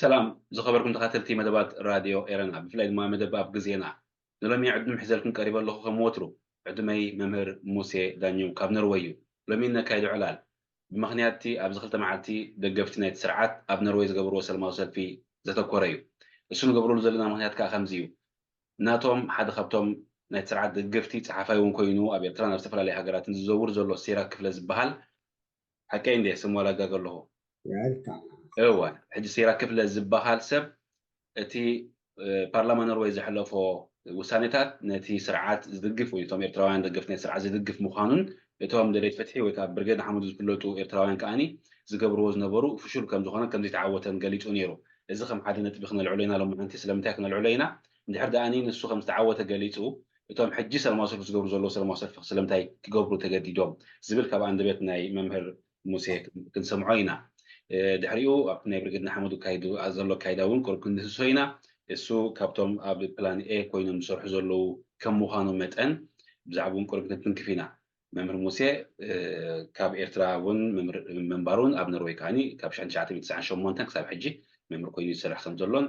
ሰላም ዝኸበርኩም ተኸታተልቲ መደባት ራድዮ ኤረና፣ ብፍላይ ድማ መደብ ኣብ ግዜና። ንሎሚ ዕዱም ሒዘልኩም ቀሪበ ኣለኹ። ከም ወትሩ ዕዱመይ መምህር ሙሴ ዳኘው ካብ ኖርወይ እዩ። ሎሚ እነካይዶ ዕላል ብምኽንያት እቲ ኣብዚ ክልተ መዓልቲ ደገፍቲ ናይቲ ስርዓት ኣብ ኖርወይ ዝገብርዎ ሰላማዊ ሰልፊ ዘተኮረ እዩ። እሱ ንገብረሉ ዘለና ምኽንያት ከኣ ከምዚ እዩ። ናቶም ሓደ ካብቶም ናይቲ ስርዓት ደገፍቲ ጸሓፋይ እውን ኮይኑ ኣብ ኤርትራን ኣብ ዝተፈላለዩ ሃገራትን ዝዘውር ዘሎ ሲራክ ክፍለ ዝበሃል፣ ሓቀይ እንዴ ስም ዋላ ጋገ ኣለኹ? እወ፣ ሕጂ ሲራክ ክፍለ ዝበሃል ሰብ እቲ ፓርላማ ኖርወይ ዘሕለፎ ውሳኔታት ነቲ ስርዓት ዝድግፍ ወይ እቶም ኤርትራውያን ደገፍቲ ናይ ስርዓት ዝድግፍ ምዃኑን እቶም ደለይቲ ፍትሒ ወይ ከዓ ብርጌድ ንሓመዱ ዝፍለጡ ኤርትራውያን ከዓኒ ዝገብርዎ ዝነበሩ ፍሹል ከም ዝኾነ ከም ዘይተዓወተን ገሊጹ ነይሩ። እዚ ከም ሓደ ነጥቢ ክነልዕሎ ኢና ሎማዓንቲ። ስለምንታይ ክነልዕሎ ኢና? እንድሕር ደኣኒ ንሱ ከም ዝተዓወተ ገሊጹ እቶም ሕጂ ሰላማዊ ሰልፊ ዝገብሩ ዘለዉ ሰላማዊ ሰልፊ ስለምንታይ ክገብሩ ተገዲዶም ዝብል ካብ ኣንደበት ናይ መምህር ሙሴ ክንሰምዖ ኢና። ድሕሪኡ ኣብቲ ናይ ብርጌድ ንሓመዱ ካይዱ ዘሎ ካይዳ እውን ቅሩብ ክንድህስሶ ኢና። እሱ ካብቶም ኣብ ፕላን ኤ ኮይኖም ዝሰርሑ ዘለዉ ከም ምዃኑ መጠን ብዛዕባኡ እውን ቅሩብ ክንትንክፍ ኢና። መምህር ሙሴ ካብ ኤርትራ እውን ምንባሩን ኣብ ኖርወይ ከዓኒ ካብ ሽሕን ትሽዓተ ሚእትን ትስዓን ሸሞንተን ክሳብ ሕጂ መምህር ኮይኑ ዝሰርሕ ከም ዘሎን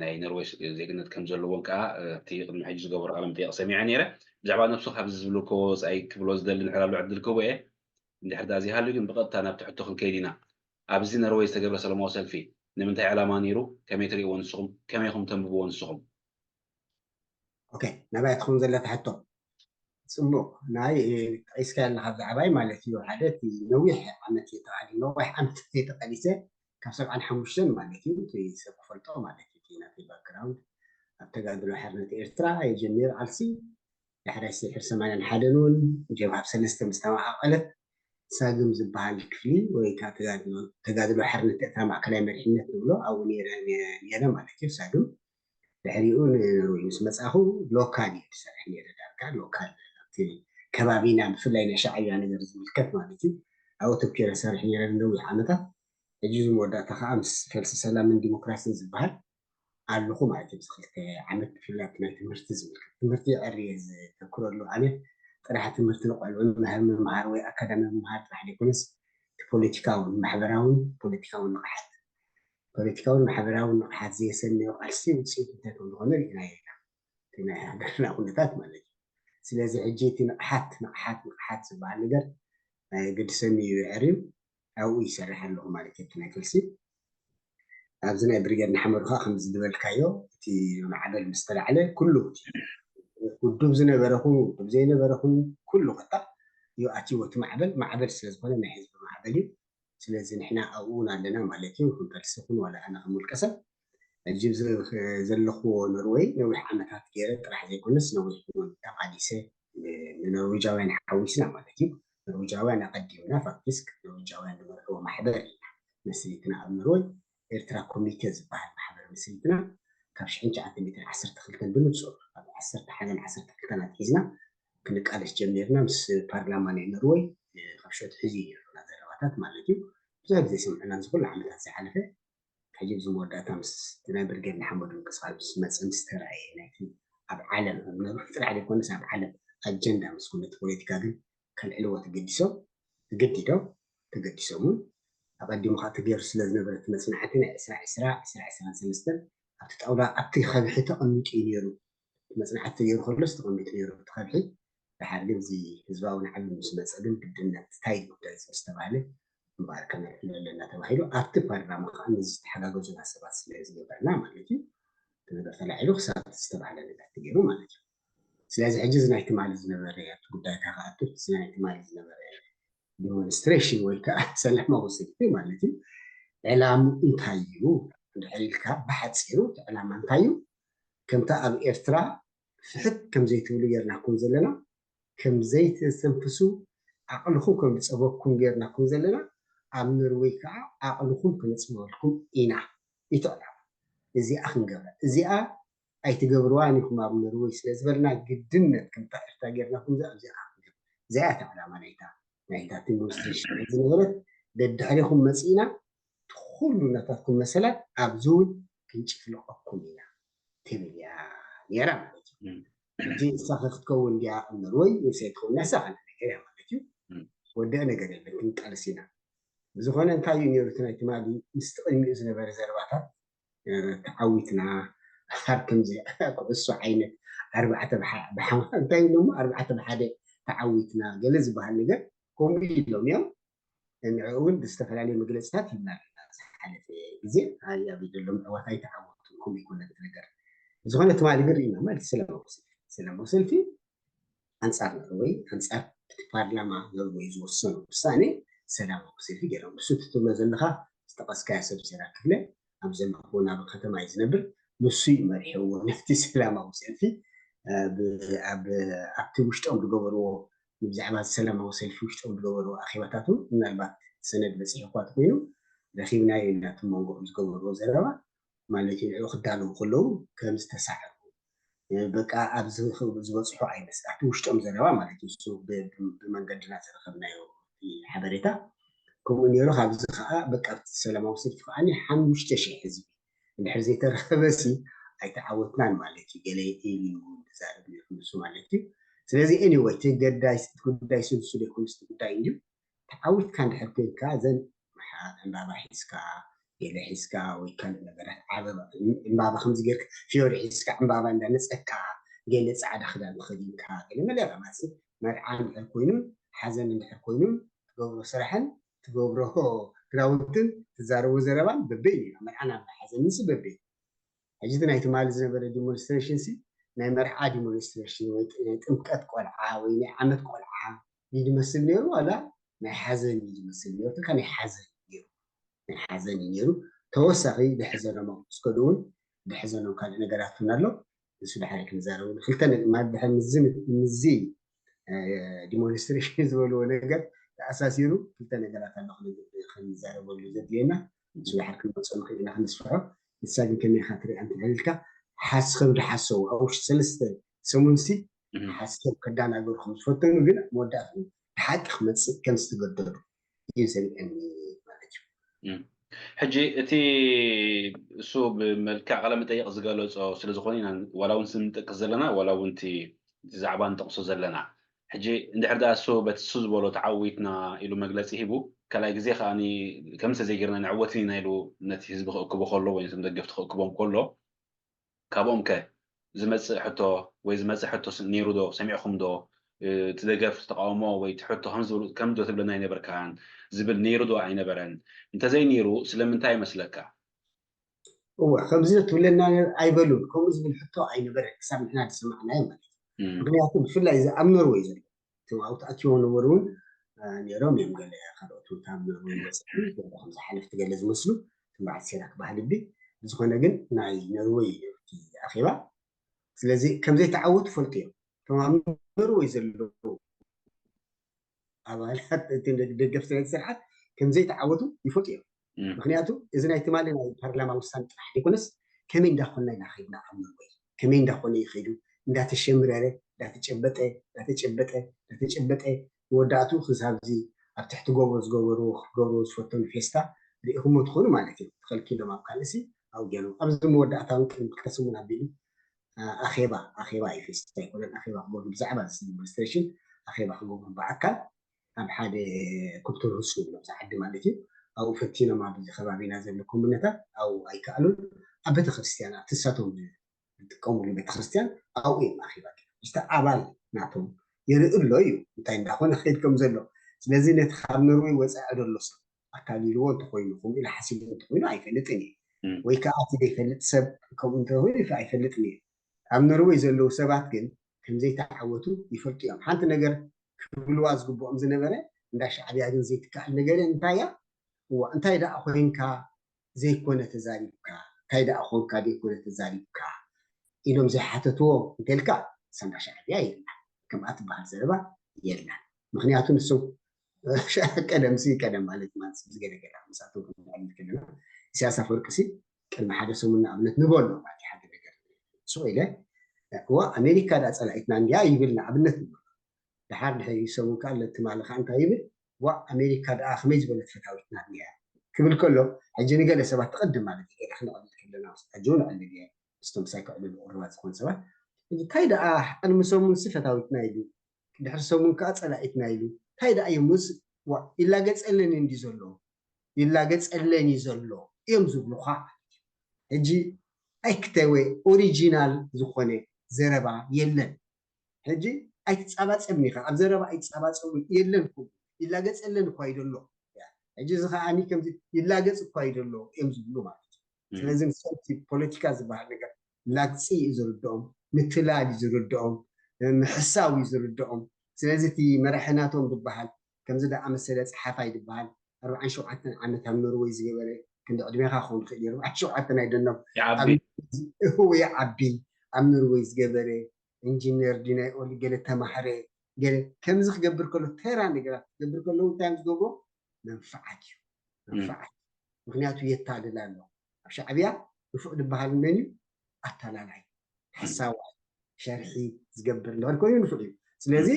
ናይ ኖርወይ ዜግነት ከም ዘለዎን ከዓ ኣብቲ ቅድሚ ሕጂ ዝገበሮ ቃለ መጠይቕ ሰሚዐ ነይረ። ብዛዕባ ነብሱ ካብዚ ዝብልከዎ ወፃኢ ክብሎ ዝደሊ እንድሕር ኣሎ ዕድል ክህቦ እየ። እንድሕር ዳ ዘይሃልዩ ግን ብቐጥታ ናብቲ ሕቶ ክንከይድ ኢና። ኣብዚ ኖርወይ ዝተገብረ ሰላማዊ ሰልፊ ንምንታይ ዕላማ ነይሩ? ከመይ ትርእይዎ ንስኹም? ከመይ ኢኹም ተንብብዎ ንስኹም? ኦኬ፣ ናባይ ትኸውን ዘለታ ሕቶ። ጽቡቕ፣ ናይ ጠቒስካ ኣለኻ ብዛዕባይ ማለት እዩ። ሓደ እቲ ነዊሕ ዓመት እየ ተቓሊሰ፣ ነዊሕ ዓመት እየ ተቓሊሰ ካብ ሰብዓን ሓሙሽተን ማለት እዩ። እቲ ሰብ ክፈልጦ ማለት እዩ። እቲ ናተይ ባክግራውንድ ኣብ ተጋድሎ ሓርነት ኤርትራ የጀሚር ቃልሲ። ዳሕራይ ድሕሪ ሰማንያን ሓደን እውን ጀብሃ ብሰለስተ ምስ ተመቓቐለት ሳግም ዝበሃል ክፍሊ ወይ ከዓ ተጋድሎ ሓርነት ኤርትራ ማእከላይ መሪሕነት ንብሎ ኣብኡ ነይረ ማለት እዩ። ሳግም ድሕሪኡ ንኖርወይ ምስ መጻኹ ሎካል እየ ዝሰርሕ ነይረ። ዳርጋ ሎካል ኣብቲ ከባቢና ብፍላይ ናይ ሻዕብያ ነገር ዝምልከት ማለት እዩ። ኣብኡ ተኪረ ሰርሕ ነይረ ንነዊሕ ዓመታት። ሕጂ እዚ መወዳእታ ከዓ ምስ ፈልሲ ሰላምን ዲሞክራሲን ዝበሃል ኣለኹ ማለት እዩ። ክልተ ዓመት ብፍላይ ናይ ትምህርቲ ዝምልከት ትምህርቲ የዕርየ ዘተኩረሉ ዓመት ጥራሕ ትምህርቲ ንቆልዑ ምምሃር ምምሃር ወይ ኣካዳሚ ምምሃር ጥራሕ ዘይኮነስ ፖለቲካውን ማሕበራውን ፖለቲካውን ንቕሓት ፖለቲካውን ማሕበራውን ንቕሓት ዘየሰነዮ ቃልሲ ውፅኢት እንታይ ከም ዝኾነ ርኢና የና ናይ ሃገርና ኩነታት ማለት እዩ። ስለዚ ሕጂ እቲ ንቕሓት ንቕሓት ንቕሓት ዝበሃል ነገር ግዲ ሰኒ እዩ የዕርዩ ኣብኡ ይሰርሕ ኣለኹ ማለት እዩ። ናይ ፈልሲ ኣብዚ ናይ ብሪገድ ንሓመዱ ከዓ ከምዚ ዝበልካዮ እቲ ማዕበል ምስ ተላዕለ ኩሉ ውዱብ ዝነበረኹን ውዱብ ዘይነበረኹን ኩሉ ከታ እዩ ኣትዎ። እቲ ማዕበል ማዕበል ስለዝኾነ ናይ ህዝቢ ማዕበል እዩ። ስለዚ ንሕና ኣብኡ እውን ኣለና ማለት እዩ። ከም ፈልሲ ይኹን ዋላ ኣነ ከም ውልቀ ሰብ ሕጂ ዘለኽዎ ኖርወይ ነዊሕ ዓመታት ገይረ ጥራሕ ዘይኮነስ ነዊሕ እውን ተቓሊሰ ንኖርዌጃውያን ሓዊስና ማለት እዩ። ኖርዌጃውያን ኣቐዲምና ፋክቲስክ ኖርዌጃውያን ዝመርሕዎ ማሕበር ኢና መስሪትና ኣብ ኖርወይ ኤርትራ ኮሚቴ ዝበሃል ማሕበር መስሪትና ካብ ሽሕን ትሽዓተ ሚእትን ዓሰርተ ክልተን ብንጹር ኣብ ዓሰርተ ሓደን ዓሰርተ ክልተን ኣትሒዝና ክንቃለስ ጀሚርና ምስ ፓርላማ ናይ ኖርወይ ካብ ሸቱ ሕዚ ነይሩና ዘረባታት ማለት እዩ። ብዙሕ ግዜ ስምዕና ዝኩሉ ዓመታት ዝሓለፈ ሕጂ ኣብዚ መወዳእታ ምስ ናይ ብርጌድ ንሓመዱ ምንቅስቃስ ምስ መፀ ምስ ተረኣየ ናይቲ ኣብ ዓለም ኣብ ኖርወይ ጥራሕ ዘይኮነስ ኣብ ዓለም ኣጀንዳ ምስ ኩነቲ ፖለቲካ ግን ከልዕልዎ ተገዲሶም ተገዲዶም ተገዲሶም እውን ኣቐዲሙ ከዓ ተገይሩ ስለ ዝነበረ እቲ መፅናዕቲ ናይ ዕስራ ዕስራ ዕስራ ዕስራን ሰለስተን ኣብቲ ጣውላ ኣብቲ ከብሒ ተቐሚጡ እዩ ነይሩ። መፅናዕቲ ተገይሩ ከሎስ ተቐሚጡ ነይሩ እቲ ከብሒ። ድሓር ግን እዚ ህዝባዊ ናዕቢ ምስ መፀ ግን ግድነት እንታይ ጉዳይ እዚ ምስ ተባህለ እምበኣር ከነልዕሎ ኣለና ተባሂሉ ኣብቲ ፓርላማ ከዓ ነዚ ዝተሓጋገዙና ሰባት ስለ ዝገበርና ማለት እዩ። እቲ ነገር ተላዒሉ ክሳብ ዝተባህለ ነገር ተገይሩ ማለት እዩ። ስለዚ ሕጂ እዚ ናይ ትማሊ ዝነበረ ኣብቲ ጉዳይካ ክኣቱ እቲ ናይ ትማሊ ዝነበረ ዲሞንስትሬሽን ወይ ከዓ ሰላማዊ ሰልፊ ማለት እዩ። ዕላሙ እንታይ እዩ እንድሕር ኢልካ ብሓፂሩ እቲ ዕላማ እንታይ እዩ? ከምታ ኣብ ኤርትራ ፍሕት ከም ዘይትብሉ ጌርናኩም ዘለና፣ ከም ዘይተስተንፍሱ ዓቕልኹም ከም ዝፀበኩም ጌርናኩም ዘለና፣ ኣብ ኖርወይ ከዓ ዓቕልኹም ከነፅበበልኩም ኢና። እቲ ዕላማ እዚኣ ክንገብራ እዚኣ ኣይትገብርዋን ኢኹም ኣብ ኖርወይ ስለ ዝበልና ግድነት ከምታ ኤርትራ ጌርናኩም እዚኣ እዚኣ ክንገብር እዚኣ እታ ዕላማ ናይታ ናይታ ዲሞንስትሬሽን ዝነበረት ደድሕሪኹም መፂእና ኩሉ ናታትኩም መሰላት ኣብዚ እውን ክንጭፍልቐኩም ኢና ትብል እያ ነይራ ማለት እዩ። ሕጂ እሳ ከክትከውን እንዲያ እምበር ወይ ንሰይ ትኸውን እያ እሳ ካልእ ነገር እያ ማለት እዩ። ወደአ ነገር የለን ክንቃለስ ኢና። ብዝኾነ እንታይ እዩ ነይሩ እቲ ናይ ትማሊ ምስቲ ቅድሚኡ ዝነበረ ዘረባታት ተዓዊትና፣ ኣብ ከምዚ ኩዕሶ ዓይነት ኣርባዕተ ብሓ- ብሓ- እንታይ ኢሎም፣ ኣርባዕተ ብሓደ ተዓዊትና ገለ ዝበሃል ነገር ከምኡ ኢሎም እዮም። ንዕኡ እውን ዝተፈላለዩ መግለፅታት ሂብና ኣለና። ዝሓለፈ ግዜ ኣበይ ዘሎ ምዕዋት ኣይተዓወቱን፣ ከምኡ ይኮነ እቲ ነገር። ብዝኾነ ትማሊ ግን ርኢና ማለት ሰላማዊ ሰልፊ፣ ሰላማዊ ሰልፊ ኣንፃር ነርወይ፣ ኣንፃር እቲ ፓርላማ ነርወይ ዝወሰኑ ውሳኔ ሰላማዊ ሰልፊ ገይሮም። እሱ ትትብሎ ዘለኻ ዝጠቐስካዮ ሰብ ሴራ ክፍለ ኣብ ዘለኹ ናብ ከተማ እዩ ዝነብር። ንሱ እዩ መሪሕዎ ነቲ ሰላማዊ ሰልፊ። ብ- ኣብ ኣብቲ ውሽጦም ዝገበርዎ ብዛዕባ ሰላማዊ ሰልፊ ውሽጦም ዝገበርዎ ኣኼባታት እውን ምናልባት ሰነድ በፂሑ እኳ ተኮይኑ ረኪብናዮ ኢና። እቲ መንጎኦም ዝገበርዎ ዘረባ ማለት እዩ ንዕኡ ክዳለዉ ከለዉ ከም ዝተሳዕሩ በቃ ኣብ ዝበፅሑ ኣይመስል ኣብቲ ውሽጦም ዘረባ ማለት እዩ። እሱ ብመንገድና ዝረከብናዮ ሓበሬታ ከምኡ ነይሩ። ካብዚ ከዓ በቃ ኣብቲ ሰላማዊ ሰልፊ ከዓ ሓሙሽተ ሽሕ ህዝቢ እንድሕር ዘይተረከበ ሲ ኣይተዓወትናን ማለት እዩ። ገለ ኢሉ ዝዛረብ ነይሩ ንሱ ማለት እዩ። ስለዚ anyway እቲ ገዳይ እቲ ጉዳይ ስልሱ ዘይኮኑ እቲ ጉዳይ እንድዩ ተዓዊትካ እንድሕር ኮይንካ እዘን ዕምባባ ሒዝካ ገለ ሒዝካ ወይ ካልእ ነገራት ዓበባ ዕምባባ ከምዚ ጌርካ ፍዮሪ ሒዝካ ዕምባባ እንዳነፀካ ገለ ፃዕዳ ክዳን ተኸዲንካ ገለ መለ ማለት መርዓ እንድሕር ኮይኑ ሓዘን እንድሕር ኮይኑ ትገብሮ ስራሕን ትገብሮ ክዳውንትን ትዛረቦ ዘረባን በበይ እዩ መርዓን ኣብ ሓዘን ንስ በበይ ሕጂ እቲ ናይ ትማሊ ዝነበረ ዲሞንስትሬሽን ሲ ናይ መርዓ ዲሞንስትሬሽን ወይ ናይ ጥምቀት ቆልዓ ወይ ናይ ዓመት ቆልዓ እዩ ዝመስል ነይሩ ዋላ ናይ ሓዘን እዩ ዝመስል ነይሩ ትልካ ናይ ሓዘን እዩ ነይሩ ናይ ሓዘን እዩ ነይሩ ተወሳኺ ድሕዘኖም ኣስከዱ እውን ድሕዘኖም ካልእ ነገራት እውን ኣሎ ንሱ ድሓር ክንዛረቡ ክልተ ማለት ድሕር ምዚ ምዚ ዲሞንስትሬሽን ዝበልዎ ነገር ተኣሳሲሩ ክልተ ነገራት ኣሎ ክንዛረበሉ ዘድልየና ንሱ ድሓር ክንመፅኦ ንኽእል ኢና ክንስፍሖ ንሳ ግን ከመይ ኢኻ ትሪኣ እንተልካ ሓስኸብ ድሓሰቡ ኣብ ውሽጢ ሰለስተ ሰሙንሲ ሓስኸብ ከዳናገሩ ከም ዝፈተኑ ግን መወዳእትኡ ብሓቂ ክመፅእ ከም ዝተገደዱ እዩ ዘርእየኒ ማለት እዩ። ሕጂ እቲ እሱ ብመልክዕ ቃለ መጠይቕ ዝገለፆ ስለዝኾነ ኢና ዋላ እውን ስንጠቅስ ዘለና ዋላ እውን እቲ ዛዕባ ንጠቕሶ ዘለና ሕጂ እንድሕር ዳኣ እሱ በቲ እሱ ዝበሎ ተዓዊትና ኢሉ መግለፂ ሂቡ ካልኣይ ግዜ ከዓ ከምሰ ዘይገርና ንዕወትን ኢና ኢሉ ነቲ ህዝቢ ክእክቦ ከሎ ወይ ነቶም ደገፍቲ ክእክቦም ከሎ ካብኦም ከ ዝመፅእ ሕቶ ወይ ዝመፅእ ሕቶ ነይሩ ዶ ሰሚዕኹም ዶ እቲ ደገፍ ተቃውሞ ወይ እቲ ሕቶ ከም ዝብሉ ከም ዶ ትብለና ኣይነበርካን ዝብል ነይሩ ዶ ኣይነበረን እንተዘይ ነይሩ ስለምንታይ ይመስለካ እወ ከምዚ ትብለና ኣይበሉን ከምኡ ዝብል ሕቶ ኣይነበረን ክሳብ ንሕና ዝሰማዕናዮ ማለት እዩ ምክንያቱ ብፍላይ እዚ ኣብ ኖርወይ ዘሎ እቶም ኣብኡ ተኣኪቦም ነበሩ እውን ነይሮም እዮም ገለ ካልኦት እውን ካብ ኖርወይ መፅእ ከምዝሓለፍቲ ገለ ዝመስሉ እቶም በዓል ሴራክ ባህልቢ ብዝኾነ ግን ናይ ኖርወይ እዩ እቲ ኣኼባ ስለዚ ከምዘይተዓወቱ ፈልጡ እዮም እቶም ኣብ ኖርወይ ዘለዉ ኣባላት ደገፍቲ ናይቲ ስርዓት ከምዘይተዓወቱ ይፈልጡ እዮም ምክንያቱ እዚ ናይ ትማሊ ናይ ፓርላማ ውሳን ጥራሕ ዘይኮነስ ከመይ እንዳኮና ኢና ከይድና ኣብ ኖርወይ ከመይ እንዳኮነ ይኸይዱ እንዳተሸምረረ እንዳተጨበጠ እንዳተጨበጠ እንዳተጨበጠ መወዳእቱ ክሳብዚ ኣብ ትሕቲ ጎቦ ዝገበርዎ ክገብርዎ ዝፈተኑ ፌስታ ርኢኹሞ ትኾኑ ማለት እዩ ተኸልኪሎም ኣብ ካልእሲ ኣብኡ ገይሮም ኣብዚ መወዳእታ እውን ቅድሚ ክልተ ሰሙን ኣቢሉ ኣኼባ ኣኼባ እዩ ፌስታ ኣይኮነን ኣኼባ ክገብሩ ብዛዕባ ዲሞንስትሬሽን ኣኼባ ክገብሩ ብኣካል ኣብ ሓደ ኮምፒተር ህሱ ኣብዚ ዓዲ ማለት እዩ ኣብኡ ፈቲኖም ኣብዚ ከባቢና ዘሎ ኮሙነታት ኣብኡ ኣይከኣሉን ኣብ ቤተክርስትያን ኣብቲ ሳቶም ዝጥቀምሉ ቤተክርስትያን ኣብኡ እዮም ኣኼባ ምስቲ ኣባል ናቶም ይርኢ ኣሎ እዩ እንታይ እንዳኾነ ክኸይድ ከም ዘሎ ስለዚ ነቲ ካብ ኖርወይ ወፃኢ ዘሎ ሰብ ኣታሊልዎ እንተኮይኑ ከምኡ ኢሉ ሓሲቡ እንተኮይኑ ኣይፈልጥን እዩ ወይ ከዓ እቲ ዘይፈልጥ ሰብ ከምኡ እንተኮይኑ ኣይፈልጥን እዩ ኣብ ኖርወይ ዘለዉ ሰባት ግን ከምዘይተዓወቱ ይፈልጡ እዮም ሓንቲ ነገር ክብልዋ ዝግብኦም ዝነበረ እንዳ ሻዕብያ ግን ዘይትከኣል ነገር እንታይ እያ እዋ እንታይ ደኣ ኮይንካ ዘይኮነ ተዛሪብካ እንታይ ደኣ ኮንካ ዘይኮነ ተዛሪብካ ኢሎም ዘይሓተትዎ እንተልካ ሳንዳ ሻዕብያ የላ ከምኣ ትበሃል ዘረባ የላ ምክንያቱ ንሶም ቀደም ሲ ቀደም ማለት ማለት ዝገለገለ ምሳቶም ክንዕልል ከለና ኢሳያስ ኣፈወርቂ ሲ ቅድሚ ሓደ ሰሙን ንኣብነት ንበሎ ማለት ሓደ ነገር ሱቕ ኢለ ዋ ኣሜሪካ ዳ ፀላኢትና እንዲያ ይብል ንኣብነት ንበሎ ድሓር ድሕሪ ሰሙን ከዓ ለትማሊ ከዓ እንታይ ይብል ዋ ኣሜሪካ ደኣ ከመይ ዝበለት ፈታዊትና እያ ክብል ከሎ ሕጂ ንገለ ሰባት ትቐድም ማለት እዩ ገለ ክነቐልል ከለና ሕጂ እውን ኣዕልል እየ ምስቶም ሳይ ክዕልሉ ቅሩባት ዝኾኑ ሰባት እንታይ ደኣ ቅድሚ ሰሙን ሲ ፈታዊትና ኢሉ ድሕሪ ሰሙን ከዓ ፀላኢትና ኢሉ እንታይ ደኣ እዩ ምስ ዋ ይላገፀለን እንዲ ዘሎ ይላገፀለን እዩ ዘሎ እዮም ዝብሉኻ ሕጂ ኣይክተወ ኦሪጂናል ዝኾነ ዘረባ የለን። ሕጂ ኣይትጻባጸብን ኢኻ፣ ኣብ ዘረባ ኣይትጻባጸቡን የለን እኮ፣ ይላገጽ የለን እኳ እዩ ዘሎ። ሕጂ እዚ ከዓኒ ከምዚ ይላገጽ እኳ እዩ ዘሎ እዮም ዝብሉ ማለት እዩ። ስለዚ ንሰብቲ ፖለቲካ ዝበሃል ነገር ላግጺ እዩ ዝርድኦም፣ ምትላል እዩ ዝርድኦም፣ ምሕሳው እዩ ዝርድኦም። ስለዚ እቲ መራሒ ናቶም ዝበሃል ከምዚ ደኣ መሰለ ጸሓፋይ ዝበሃል ኣርባዓን ሸውዓተን ዓመት ኣብ ኖርወይ ዝገበረ ክንዲ ዕድሜኻ ክኸውን ይኽእል እዩ። ኣርባዓን ሸውዓተን ኣይደለም ይዓቢ እው ይዓቢ ኣብ ኖርወይ ዝገበረ ኢንጂነር ድዩ ናይ ኦሊ ገለ ተማህረ ገለ ከምዚ ክገብር ከሎ ተራ ነገራት ክገብር ከለዉ እንታይ እዮም ዝገብሮ? መንፍዓት እዩ መንፍዓት። ምክንያቱ የታልል ኣሎ። ኣብ ሻዕብያ ንፉዕ ዝበሃል መን እዩ? ኣታላላይ ሓሳዋይ ሸርሒ ዝገብር እንድሕር ኮይኑ ንፉዕ እዩ። ስለዚ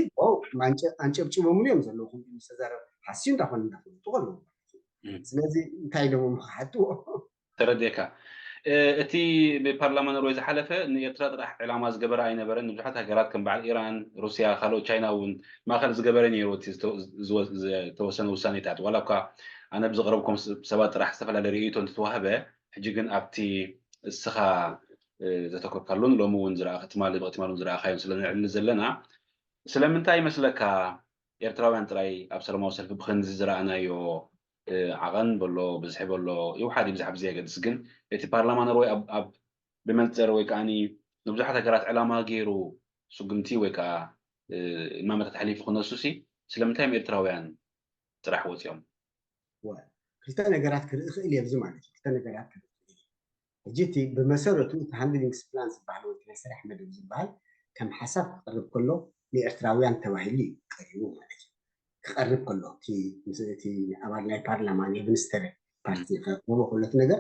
ኣንጨብጭቦምሉ እዮም ዘለዉ። ከምኡ ዝተዛረብ ሓስዩ እንዳኾነ እንዳፈለጡ ከለዉ ማለት እዩ። ስለዚ እንታይ ኢሎሞም ክሓጥዎ? ተረዲእካ። እቲ ብፓርላማ ኖርወይ ዝሓለፈ ንኤርትራ ጥራሕ ዕላማ ዝገበረ ኣይነበረን። ንብዙሓት ሃገራት ከም በዓል ኢራን፣ ሩስያ፣ ካልኦት ቻይና እውን ማእኸል ዝገበረ ነይሩ እቲ ዝተወሰነ ውሳኔታት። ዋላ እኳ ኣነ ብዝቐረብኩም ሰባት ጥራሕ ዝተፈላለየ ርእይቶ እንትተዋህበ፣ ሕጂ ግን ኣብቲ እስኻ ዘተኮርካሉን ሎሚ እውን ዝረኣኻ ትማሊ ብቕትማሉን ዝረኣኻዮን ስለ ንዕሊ ዘለና ስለምንታይ ይመስለካ ኤርትራውያን ጥራይ ኣብ ሰላማዊ ሰልፊ ብኸንዚ ዝረኣናዮ ዓቐን በሎ ብዝሒ በሎ ይውሓድ ይብዛሕ ብዘየገድስ ግን እቲ ፓርላማ ኖርወይ ኣብ ብመንፅር ወይ ከዓ ንብዙሓት ሃገራት ዕላማ ገይሩ ስጉምቲ ወይ ከዓ እማመታት ኣሕሊፉ ክነሱ ሲ ስለምንታይ እዮም ኤርትራውያን ጥራሕ ወፂኦም? ክልተ ነገራት ክርኢ ክእል እየ ኣብዚ ማለት እዩ። ክልተ ነገራት ክርኢ ክእል እየ። ሕጂ እቲ ብመሰረቱ እቲ ሃንድሊንግስ ፕላን ዝበሃል ወይ ናይ ስራሕ መደብ ዝበሃል ከም ሓሳብ ክቐርብ ከሎ ንኤርትራውያን ተባሂሉ እዩ ቀሪቡ ማለት እዩ። ክቐርብ ከሎ እቲ ኣባል ናይ ፓርላማ ናይ ብንስተረ ፓርቲ ከቅርቦ ከሎ እቲ ነገር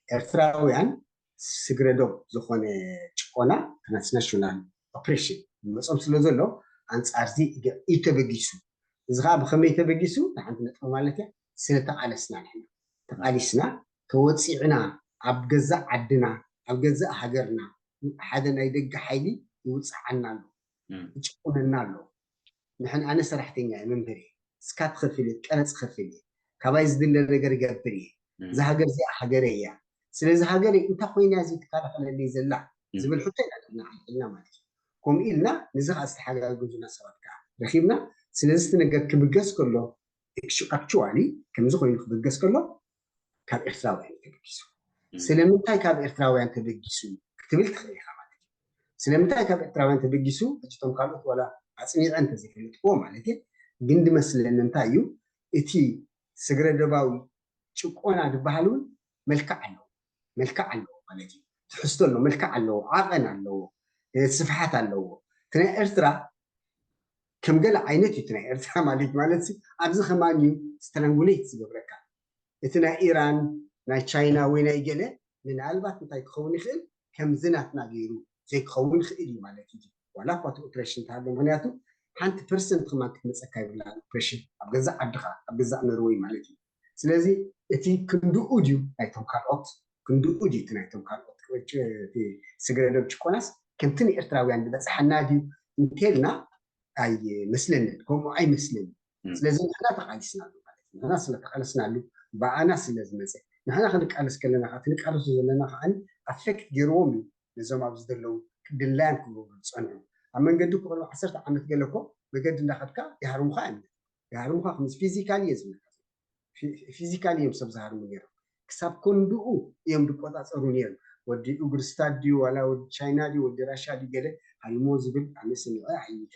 ኤርትራውያን ስግረዶብ ዝኾነ ጭቆና ትራንስናሽናል ኦፕሬሽን መጾም ስለ ዘሎ ኣንጻርዚ እዩ ተበጊሱ። እዚ ከዓ ብከመይ ተበጊሱ ንሓንቲ ነጥቢ ማለት እያ ስለተቃለስና ንሕና ተቃሊስና ተወፂዕና ኣብ ገዛእ ዓድና ኣብ ገዛእ ሃገርና ሓደ ናይ ደገ ሓይሊ ይውፅዓና ኣሎ ይጭቁነና ኣሎ። ንሕን ኣነ ሰራሕተኛ እየ መምህር እየ እስካ ትኸፍል እየ ቀረፅ ኸፍል እየ ካባይ ዝድለ ነገር ይገብር እየ እዛ ሃገር እዚኣ ሃገረ እያ ስለዚ ሃገረ እንታይ ኮይና እዚ ትከላኸለለይ ዘላ ዝብል ሕቶ ኢና ንዓልዕልና ማለት እዩ። ከምኡ ኢልና ነዚ ከዓ ዝተሓጋገዙና ሰባት ከዓ ረኪብና ስለዚ እቲ ነገር ክብገስ ከሎ ኣክቹዋሊ ከምዚ ኮይኑ ክብገስ ከሎ ካብ ኤርትራውያን እዩ ተበጊሱ። ስለምንታይ ካብ ኤርትራውያን ተበጊሱ ክትብል ትኽእል ኢኻ ማለት እዩ። ስለምንታይ ካብ ኤርትራውያን ተበጊሱ እቶም ካልኦት ዋላ ኣፅኒዐ እንተዘይፈለጥክዎ ማለት እዩ ግን ድመስለኒ እንታይ እዩ እቲ ስግረ ደባዊ ጭቆና ዝበሃል እውን መልክዕ ኣለዎ መልክዕ ኣለዎ ማለት እዩ። ትሕዝቶ ኣለዎ መልክዕ ኣለዎ ዓቐን ኣለዎ ስፍሓት ኣለዎ። እቲ ናይ ኤርትራ ከም ገለ ዓይነት እዩ ናይ ኤርትራ ማለት ማለት ኣብዚ ከማን እዩ ስትራንጉሌት ዝገብረካ እቲ ናይ ኢራን ናይ ቻይና ወይ ናይ ገለ ምናልባት እንታይ ክኸውን ይኽእል ከምዚ ናትና ገይሩ ዘይክኸውን ይኽእል እዩ ማለት እዩ። ዋላ እኳ እቲ ኦፕሬሽን እንተሃሎ ምክንያቱ ሓንቲ ፐርሰንት ከማን ክትመፀካ ይብላ ኦፕሬሽን ኣብ ገዛእ ዓድኻ ኣብ ገዛእ ኖርወይ ማለት እዩ። ስለዚ እቲ ክንድኡ ድዩ ናይቶም ካልኦት ክንድኡ ድዩ እቲ ናይቶም ካልኦት ስግረ ዶብ ጭቆናስ ከምቲ ንኤርትራውያን ዝበፅሓና ድዩ እንተልና ኣይመስለንን ከምኡ ኣይመስለንን። ስለዚ ንሕና ተቃሊስናሉ ማለት እዩ። ንሕና ስለተቃለስናሉ ብኣና ስለዝመፀ ንሕና ክንቃለስ ከለና ከዓ ትንቃለሱ ዘለና ከዓ ኣፌክት ገይርዎም እዩ ነዞም ኣብዚ ዘለዉ ድላያን ክገብሩ ዝፀንሑ ኣብ መንገዲ ክቕድሚ ዓሰርተ ዓመት ገለ እኮ መገዲ እንዳኸድካ ይሃርሙኻ እዮም ይሃርሙኻ ከም ፊዚካሊ እየ ዝብለካ ፊዚካሊ እዮም ሰብ ዝሃርሙ ነይሮም ክሳብ ኮንድኡ እዮም ዝቆፃፀሩ ነይሮም ወዲ ኡግርስታድ ድዩ ዋላ ወዲ ቻይና ድዩ ወዲ ራሻ ድዩ ገለ ሃሪሞ ዝብል ኣነ ሰሚዐ ኣይፈ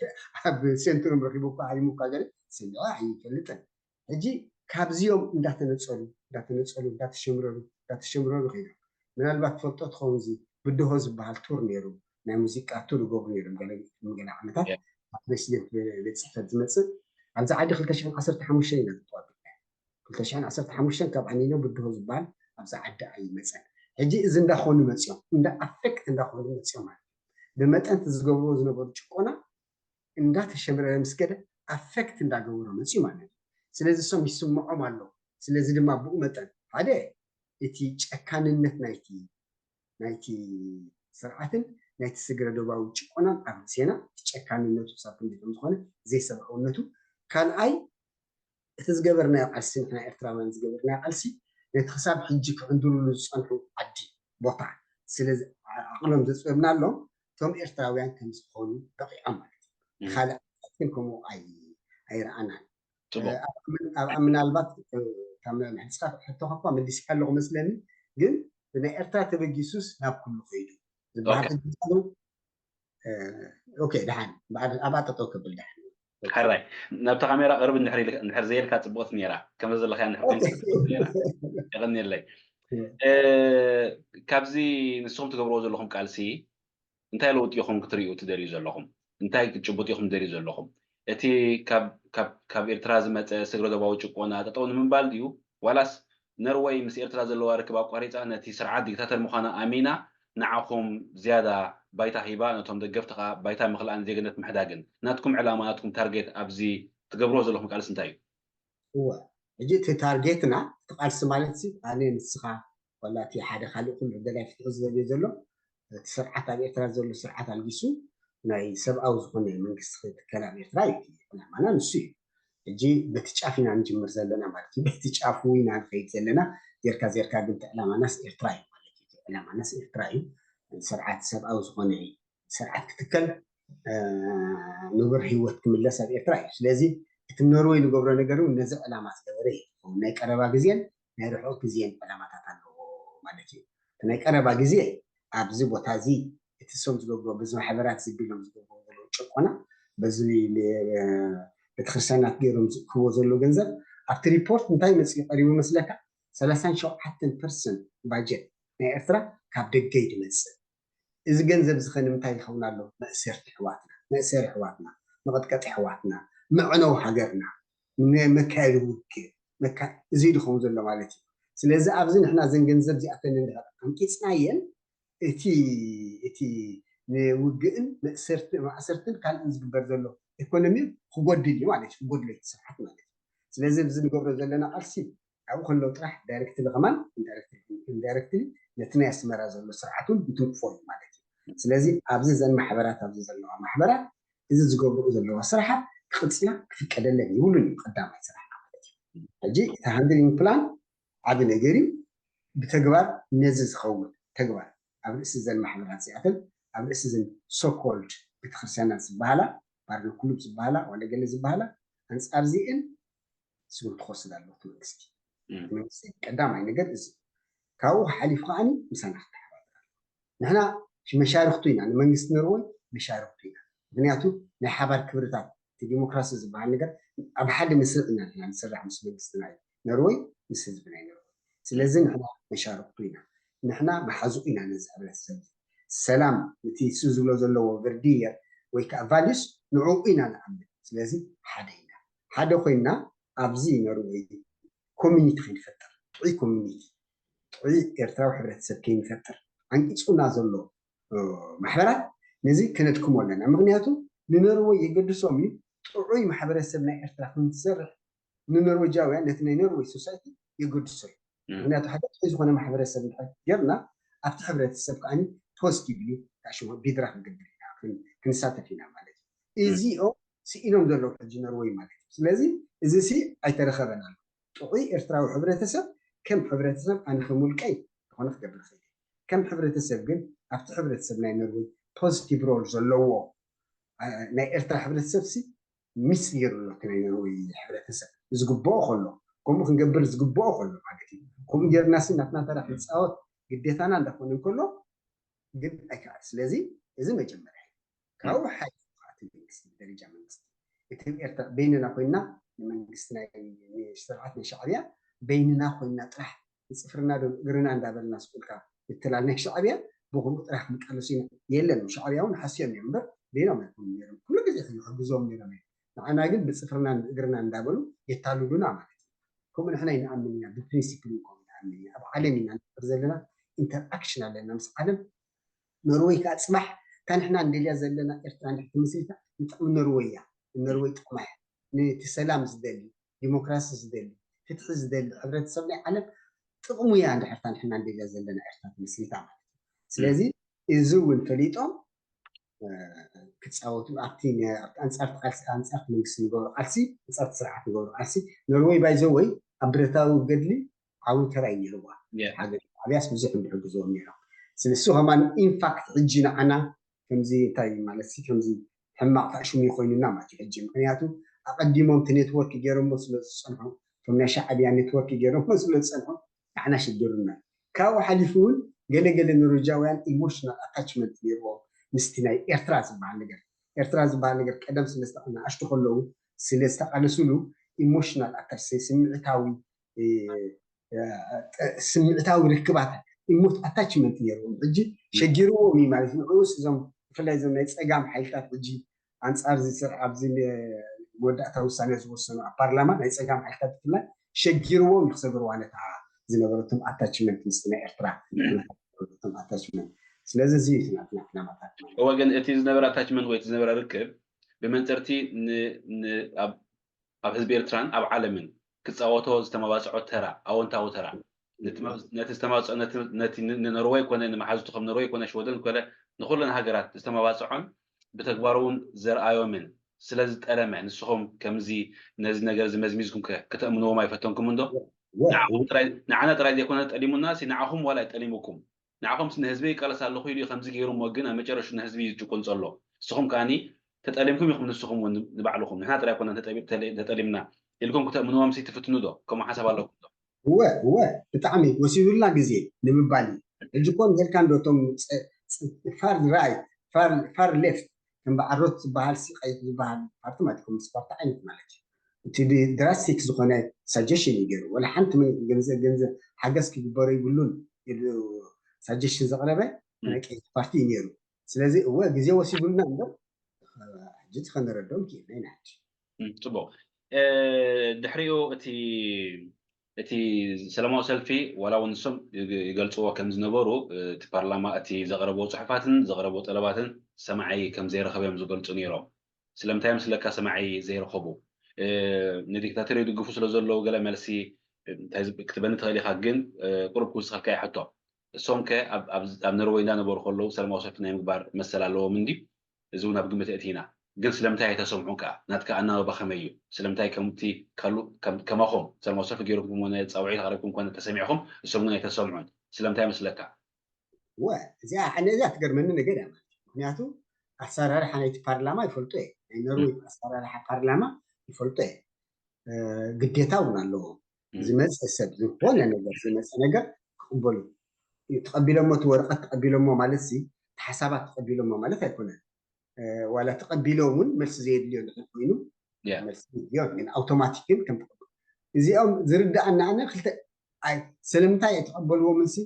ኣብ ሴንትሩም ረኪቡ እኳ ሃሪሙ እኳ ገለ ሰሚዐ ኣይፈልጥን ሕጂ ካብዚኦም እንዳተነፀሉ እንዳተነፀሉ እንዳተሸምረሩ እንዳተሸምረሩ ከይዶም ምናልባት ትፈልጦ ትኸውን እዚ ብድሆ ዝበሃል ቱር ነይሩ ናይ ሙዚቃ ቱር ይገብሩ ነይሮም ገለ ገለ ዓመታት ኣብ ፕሬሲደንት ቤት ፅሕፈት ዝመፅእ ኣብዚ ዓዲ ክልተ ሽሕን ዓሰርተ ሓሙሽተን ኢና ተዋቢልና ክልተ ሽሕን ዓሰርተ ሓሙሽተን ካብ ኣኒኖ ብድሆ ዝበሃል ኣብዚ ዓዲ ኣይመፀን ሕጂ እዚ እንዳኾኑ መፅኦም እንዳ ኣፌክት እንዳኾኑ መፅኦም ማለት ብመጠን ዝገብርዎ ዝነበሩ ጭቆና እንዳተሸምረረ ምስ ከደ ኣፌክት እንዳገበሮ መፅኡ ማለት እዩ። ስለዚ እሶም ይስምዖም ኣሎ። ስለዚ ድማ ብኡ መጠን ሓደ እቲ ጨካንነት ናይቲ ናይቲ ስርዓትን ናይቲ ስግረ ዶባዊ ጭቆናን ኣብ ርእሴና እቲ ጨካንነቱ ክሳብ ክንደይ ከም ዝኾነ ዘይሰብኣውነቱ ካልኣይ እቲ ዝገበርናዮ ቃልሲ ንሕና ኤርትራውያን ዝገበርናዮ ቃልሲ ነቲ ክሳብ ሕጂ ክዕንድርሉ ዝፀንሑ ዓዲ ቦታ ስለዚ ዓቕሎም ዘፅበብናሎም እቶም ኤርትራውያን ከም ዝኾኑ በቂዖም ማለት እዩ። ካልእ ግን ከምኡ ኣይረኣናን። ምናልባት ሕቶኻ እኳ መሊስካ ኣለኹ መስለኒ፣ ግን ብናይ ኤርትራ ተበጊሱስ ናብ ኩሉ ከይዱ ዝበሃል ሕጂ ኦኬ፣ ደሓን ኣብኣ ጠጠው ክብል ደሓን። ሕራይ፣ ናብቲ ካሜራ ቅርብ እንድሕር ዘየልካ ፅቡቅቲ ነይራ። ከምዚ ዘለካ እንድሕር ኮይንካ ፅቡቅቲ ነይራ። የቐንየለይ። ካብዚ ንስኹም ትገብርዎ ዘለኹም ቃልሲ እንታይ ለውጢ ኢኹም ክትርእዩ ትደልዩ ዘለኹም? እንታይ ክትጭብጡ ኢኹም ትደልዩ ዘለኹም? እቲ ካብ ኤርትራ ዝመፀ ስግረ ዶባዊ ጭቆና ጠጠው ንምባል ድዩ ዋላስ ነርወይ ምስ ኤርትራ ዘለዋ ርክብ ኣቋሪፃ ነቲ ስርዓት ዲክታተር ምዃና ኣሚና ንዓኹም ዝያዳ ባይታ ሂባ ነቶም ደገፍቲ ከዓ ባይታ ምኽልኣን ዜግነት ምሕዳግን ናትኩም ዕላማ ናትኩም ታርጌት ኣብዚ ትገብርዎ ዘለኹም ቃልሲ እንታይ እዩ? እወ ሕጂ እቲ ታርጌትና እቲ ቃልሲ ማለት ሲ ኣነ ንስኻ ዋላ እቲ ሓደ ካልእ ኩሉ ደላይ ፍትሒ ዝደልዮ ዘሎ እቲ ስርዓት ኣብ ኤርትራ ዘሎ ስርዓት ኣልጊሱ ናይ ሰብኣዊ ዝኾነ መንግስቲ ክትከል ኣብ ኤርትራ እዩ። ዕላማና ንሱ እዩ። ሕጂ በቲ ጫፍ ኢና ንጅምር ዘለና ማለት እዩ። በቲ ጫፉ ኢና ንኸይድ ዘለና። ዜርካ ዜርካ ግን እቲ ዕላማናስ ኤርትራ እዩ ማለት እዩ። ዕላማናስ ኤርትራ እዩ። ስርዓት ሰብኣዊ ዝኾነ ስርዓት ክትከል ንቡር ህይወት ክምለስ ኣብ ኤርትራ እዩ። ስለዚ እቲ ኖርወይ ንገብሮ ነገር እውን ነዚ ዕላማ ዝገበረ እዩ። ናይ ቀረባ ግዜን ናይ ርሑቕ ግዜን ዕላማታት ኣለዎ ማለት እዩ። እቲ ናይ ቀረባ ግዜ ኣብዚ ቦታ እዚ እቲ ሶም ዝገብሮ በዚ ማሕበራት ዝቢሎም ዝገብሮ ዘለዉ ጭቆና በዚ ቤተክርስትያናት ገይሮም ዝእክብዎ ዘለዉ ገንዘብ ኣብቲ ሪፖርት እንታይ መፅኡ ቀሪቡ መስለካ? ሰላሳን ሸውዓተን ፐርሰንት ባጀት ናይ ኤርትራ ካብ ደገ እዩ ዝመፅእ። እዚ ገንዘብ እዚ ከ ንምንታይ ይኸውን ኣሎ? መእሰርቲ ኣሕዋትና፣ መእሰሪ ኣሕዋትና፣ መቐጥቀጢ ኣሕዋትና፣ መዕነዊ ሃገርና፣ መካየዲ ውግእ እዚ ድኸውን ዘሎ ማለት እዩ። ስለዚ ኣብዚ ንሕና ዘን ገንዘብ እዚኣተን እንድሕር ኣንቂፅናየን እቲ እቲ ንውግእን ማእሰርትን ካልእን ዝግበር ዘሎ ኢኮኖሚ ክጎድል እዩ ማለት እዩ። ክጎድሎ እቲ ስርዓት ማለት እዩ። ስለዚ እዚ ንገብሮ ዘለና ቃልሲ ኣብኡ ከለዉ ጥራሕ ዳይሬክትሊ ከማን ኢንዳይሬክትሊ ነቲ ናይ ኣስመራ ዘሎ ስርዓት እውን እንትንክፎ እዩ ማለት እዩ። ስለዚ ኣብዚ ዘን ማሕበራት ኣብዚ ዘለዋ ማሕበራት እዚ ዝገብርኡ ዘለዋ ስራሓት ክቕፅላ ክፍቀደለን ይብሉን እዩ ቀዳማይ ስራሕና ማለት እዩ። ሕጂ እቲ ሃንድሊንግ ፕላን ዓቢ ነገር እዩ። ብተግባር ነዚ ዝኸውን ተግባር ኣብ ርእሲ ዘን ማሕበራት እዚኣተን ኣብ ርእሲ ዘን ሶኮልድ ቤተክርስትያናት ዝበሃላ ባርነ ኩሉብ ዝበሃላ ዋለ ገለ ዝበሃላ ኣንፃር ዚእን ስጉምቲ ክወስድ ኣለዎ እቲ መንግስቲ። እቲ መንግስቲ ቀዳማይ ነገር እዚ ካብኡ ሓሊፉ ከዓኒ ምሳና ክተሓባበር ኣለዎ። ንሕና መሻርክቱ ኢና፣ ንመንግስቲ ኖርወይ መሻርክቱ ኢና። ምክንያቱ ናይ ሓባር ክብርታት እቲ ዲሞክራሲ ዝበሃል ነገር ኣብ ሓደ መስርዕ ኢና ንሕና ንሰርሕ ምስ መንግስቲ ናይ ኖርወይ ምስ ህዝቢ ናይ ኖርወይ። ስለዚ ንሕና መሻርክቱ ኢና፣ ንሕና መሓዝኡ ኢና ነዚ ሕብረተሰብ ሰላም እቲ እሱ ዝብሎ ዘለዎ ቨርዲየር ወይ ከዓ ቫሊስ ንዕኡ ኢና ንኣምን። ስለዚ ሓደ ኢና፣ ሓደ ኮይንና ኣብዚ ኖርወይ ኮሚኒቲ ከይንፈጥር ጥዑይ ኮሚኒቲ ጥዑይ ኤርትራዊ ሕብረተሰብ ከይንፈጥር ዓንቂፁና ዘሎ ማሕበራት ነዚ ከነድክሞ ኣለና። ምክንያቱ ንኖርወይ የገድሶም እዩ ጥዑይ ማሕበረሰብ ናይ ኤርትራ ክንሰርሕ ንኖርወጃውያን ነቲ ናይ ኖርወይ ሶሳይቲ የገድሶ እዩ። ምክንያቱ ሓደ ጥዑይ ዝኾነ ማሕበረሰብ እንድሕር ጌርና ኣብቲ ሕብረተሰብ ከዓ ፖዚቲቭሊ ሽሞ ቢድራ ክንገብር ኢና ክንሳተፍ ኢና ማለት እዩ። እዚኦም ስኢኖም ዘለዉ ሕጂ ኖርወይ ማለት እዩ። ስለዚ እዚ ሲ ኣይተረኸበን ኣሎ። ጥዑይ ኤርትራዊ ሕብረተሰብ ከም ሕብረተሰብ ኣነ ከም ውልቀይ ዝኾነ ክገብር ይኽእል ከም ሕብረተሰብ ግን ኣብቲ ሕብረተሰብ ናይ ኖርወይ ፖዚቲቭ ሮል ዘለዎ ናይ ኤርትራ ሕብረተሰብ ሲ ሚስ ገይሩ ኣሎ እቲ ናይ ኖርወይ ሕብረተሰብ ዝግብኦ ከሎ ከምኡ ክንገብር ዝግብኦ ከሎ ማለት እዩ። ከምኡ ጌርና ሲ ናትና ተራ ክንፃወት ግዴታና እንዳኾነ እንከሎ ግን ኣይከኣል። ስለዚ እዚ መጀመርያ ካብኡ ሓሊፉ እቲ መንግስቲ ብደረጃ መንግስቲ እቲ ኤርትራ በይንና ኮይና ንመንግስቲ ናይ ስርዓት ናይ ሻዕብያ በይንና ኮይና ጥራሕ ብፅፍርና ዶ እግርና እንዳበልና ስቁልካ ምትላል ናይ ሻዕብያ ብኩሉ ጥራሕ ክንቃለሱ ኢና የለን። ሻዕብያ እውን ሓስዮም እዮም እምበር በይኖም ኣይኮኑም ነይሮም። ኩሉ ግዜ ሕግዞም ነይሮም እዮም። ንዓና ግን ብፅፍርና እግርና እንዳበሉ የታልሉና ማለት እዩ። ከምኡ ንሕና ይንኣምን ኢና ብፕሪንሲፕል ንቆም ይንኣምን ኢና ኣብ ዓለም ኢና ንር ዘለና ኢንተርኣክሽን ኣለና ምስ ዓለም ኖርወይ ከዓ ፅባሕ እታ ንሕና እንደልያ ዘለና ኤርትራ እንድሕር ትምስሪታ ንጥቕሚ ኖርወይ እያ። ኖርወይ ጥቕማ እያ። ነቲ ሰላም ዝደሊ ዲሞክራሲ ዝደሊ ፍትሒ ዝደሊ ሕብረተሰብ ናይ ዓለም ጥቕሙ እያ። እንድሕርታ ንሕና እንደልያ ዘለና ኤርትራ ትምስሪታ ማለት እዩ። ስለዚ እዚ እውን ፈሊጦም ክፃወቱ ኣብቲ ኣንፃርቲ ቃልሲ ኣንፃርቲ መንግስቲ ንገብሮ ቃልሲ ኣንፃርቲ ስርዓት ንገብሮ ቃልሲ ኖርወይ ባይዘወይ ኣብ ብረታዊ ገድሊ ዓብይ ተራ እዩ ነይርዋ። ሓገዝ ሻዕብያስ ብዙሕ እዮም ዝሕግዝዎም ነይሮም። ስለሱ ከማን ኢንፋክት ሕጂ ንዓና ከምዚ እንታይ ማለት ሲ ከምዚ ሕማቕ ፋሽን ይኮይኑና ማለት እዩ። ሕጂ ምክንያቱ ኣቐዲሞም እቲ ኔትወርክ ገይሮሞ ስለ ዝፀንሑ እቶም ናይ ሻዕብያ ኔትወርክ ገይሮሞ ስለ ዝፀንሑ ንዓና ሽግርና ካብኡ ሓሊፉ እውን ገለገለ ኖርጃውያን ኢሞሽናል ኣታችመንት ነይርዎም ምስቲ ናይ ኤርትራ ዝበሃል ነገር ኤርትራ ዝበሃል ነገር ቀደም ስለዝተቐና ኣሽቱ ከለዉ ስለ ዝተቃለስሉ ኢሞሽናል ኣታች ስምዕታዊ ስምዕታዊ ርክባት ኢሞት ኣታችመንት ነይርዎም ሕጂ ሸጊርዎም እዩ ማለት ንዑስ እዞም ብፍላይ እዞም ናይ ፀጋም ሓይልታት ሕጂ ኣንፃር እዚ ስርሕ ኣብዚ መወዳእታ ውሳነ ዝወሰኑ ኣብ ፓርላማ ናይ ፀጋም ሓይልታት ብፍላይ ሸጊርዎም እዩ ክሰግርዋ ነታ ዝነበረቶም ኣታችመንት ምስቲ ናይ ኤርትራ ኣታችመንት ስለዚ እዚ እዩ ናትና ዕላማታት ማለት እወ ግን እቲ ዝነበረ ኣታችመንት ወይ እቲ ዝነበረ ርክብ ብመንፅርቲ ኣብ ህዝቢ ኤርትራን ኣብ ዓለምን ክፃወቶ ዝተመባፅዖ ተራ ኣወንታዊ ተራ ነቲ ዝተማፅኦ ነቲ ንኖርወይ ኮነ ንመሓዙቱ ከም ኖርወይ ኮነ ሽወደን ኮነ ንኩለን ሃገራት ዝተመባፅዖን ብተግባር እውን ዘርኣዮምን ስለ ዝጠለመ ንስኹም ከምዚ ነዚ ነገር እዚ መዝሚዝኩም ከተእምንዎም ኣይፈተንኩም እንዶ ንዓና ጥራይ ዘይኮነ ጠሊሙና ንዓኹም ዋላ ጠሊሙኩም ንዓኹም ንህዝቢ ይቃለስ ኣለኹ ኢሉ ከምዚ ገይሩ እሞ ግን ኣብ መጨረሹ ንህዝቢ ይጭቁን ዘሎ ንስኹም ከዓኒ ተጠሊምኩም ኢኹም ንስኹም እውን ንባዕልኹም ንሕና ጥራይ ኮነ ተጠሊምና ኢልኩም ክተእምንዎም ሲ ትፍትኑ ዶ ከምኡ ሓሳብ ኣለኩም ዶ እወ እወ ብጣዕሚ ወሲዱልና ግዜ ንምባል እዩ ሕጂ እኮ ንሄድካ እንዶ እቶም far right far left ከም በዓል ሮት ዝበሃል ሲ ቀይሕ ዝበሃል ፓርቲ ማለት ኮሚኒስት ፓርቲ ዓይነት ማለት እዩ እቲ ድራስቲክ ዝኾነ ሳጀሽን እዩ ገይሩ ወላ ሓንቲ ገንዘብ ገንዘብ ሓገዝ ክግበሮ ይብሉን ኢሉ ሳጀሽን ዘቕረበ ናይ ቀይሕ ፓርቲ እዩ ነይሩ ስለዚ እወ ግዜ ወሲዱልና እምበር ሕጂ እቲ ከነረድኦም ክኢልና ኢና ሕጂ ፅቡቅ ድሕሪኡ እቲ እቲ ሰላማዊ ሰልፊ ዋላ እውን ንሶም ይገልፅዎ ከም ዝነበሩ እቲ ፓርላማ እቲ ዘቕረቦ ፅሑፋትን ዘቕረቦ ጠለባትን ሰማዒ ከም ዘይረኸበ እዮም ዝገልፁ ነይሮም ስለምንታይ ምስለካ ሰማዒ ዘይረኸቡ ንዲክታተር ይድግፉ ስለ ዘለዉ ገለ መልሲ ክትበኒ ትኽእል ኢኻ ግን ቁሩብ ክውስኸልካ ይሕቶ እሶም ከ ኣብ ኖርወይ እንዳነበሩ ከለዉ ሰላማዊ ሰልፊ ናይ ምግባር መሰል ኣለዎም እንዲ እዚ እውን ኣብ ግምት የእቲና ግን ስለምንታይ ኣይተሰምዑን ከዓ ናትካ ኣናበባ ከመይ እዩ ስለምንታይ ከምቲ ካሉ ከማኹም ሰላማዊ ሰልፊ ገይርኩም ኮነ ፃውዒት ኣቅሪብኩም ኮነ ተሰሚዕኹም እሶም ግን ኣይተሰምዑን ስለምንታይ መስለካ ወ እዚኣ ኣነ እዚኣ ትገርመኒ ነገር እያ ማለት እዩ ምክንያቱ ኣሰራርሓ ናይቲ ፓርላማ ይፈልጦ እየ ናይ ኖርወይ ኣሰራርሓ ፓርላማ ይፈልጦ እየ ግዴታ እውን ኣለዎ ዝመፀ ሰብ ዝኾነ ነገር ዝመፀ ነገር ክቕበሉ ተቐቢሎሞ እቲ ወረቐት ተቐቢሎሞ ማለት ሲ ሓሳባት ተቐቢሎሞ ማለት ኣይኮነን ዋላ ተቐቢሎም እውን መልሲ ዘየድልዮ ድሕር ኮይኑ መልሲ የድልዮ ግን ኣውቶማቲክ ግን ከም እዚኦም ዝርዳኣና ኣነ ክልተ ስለምንታይ ኣይተቐበልዎምን ሲ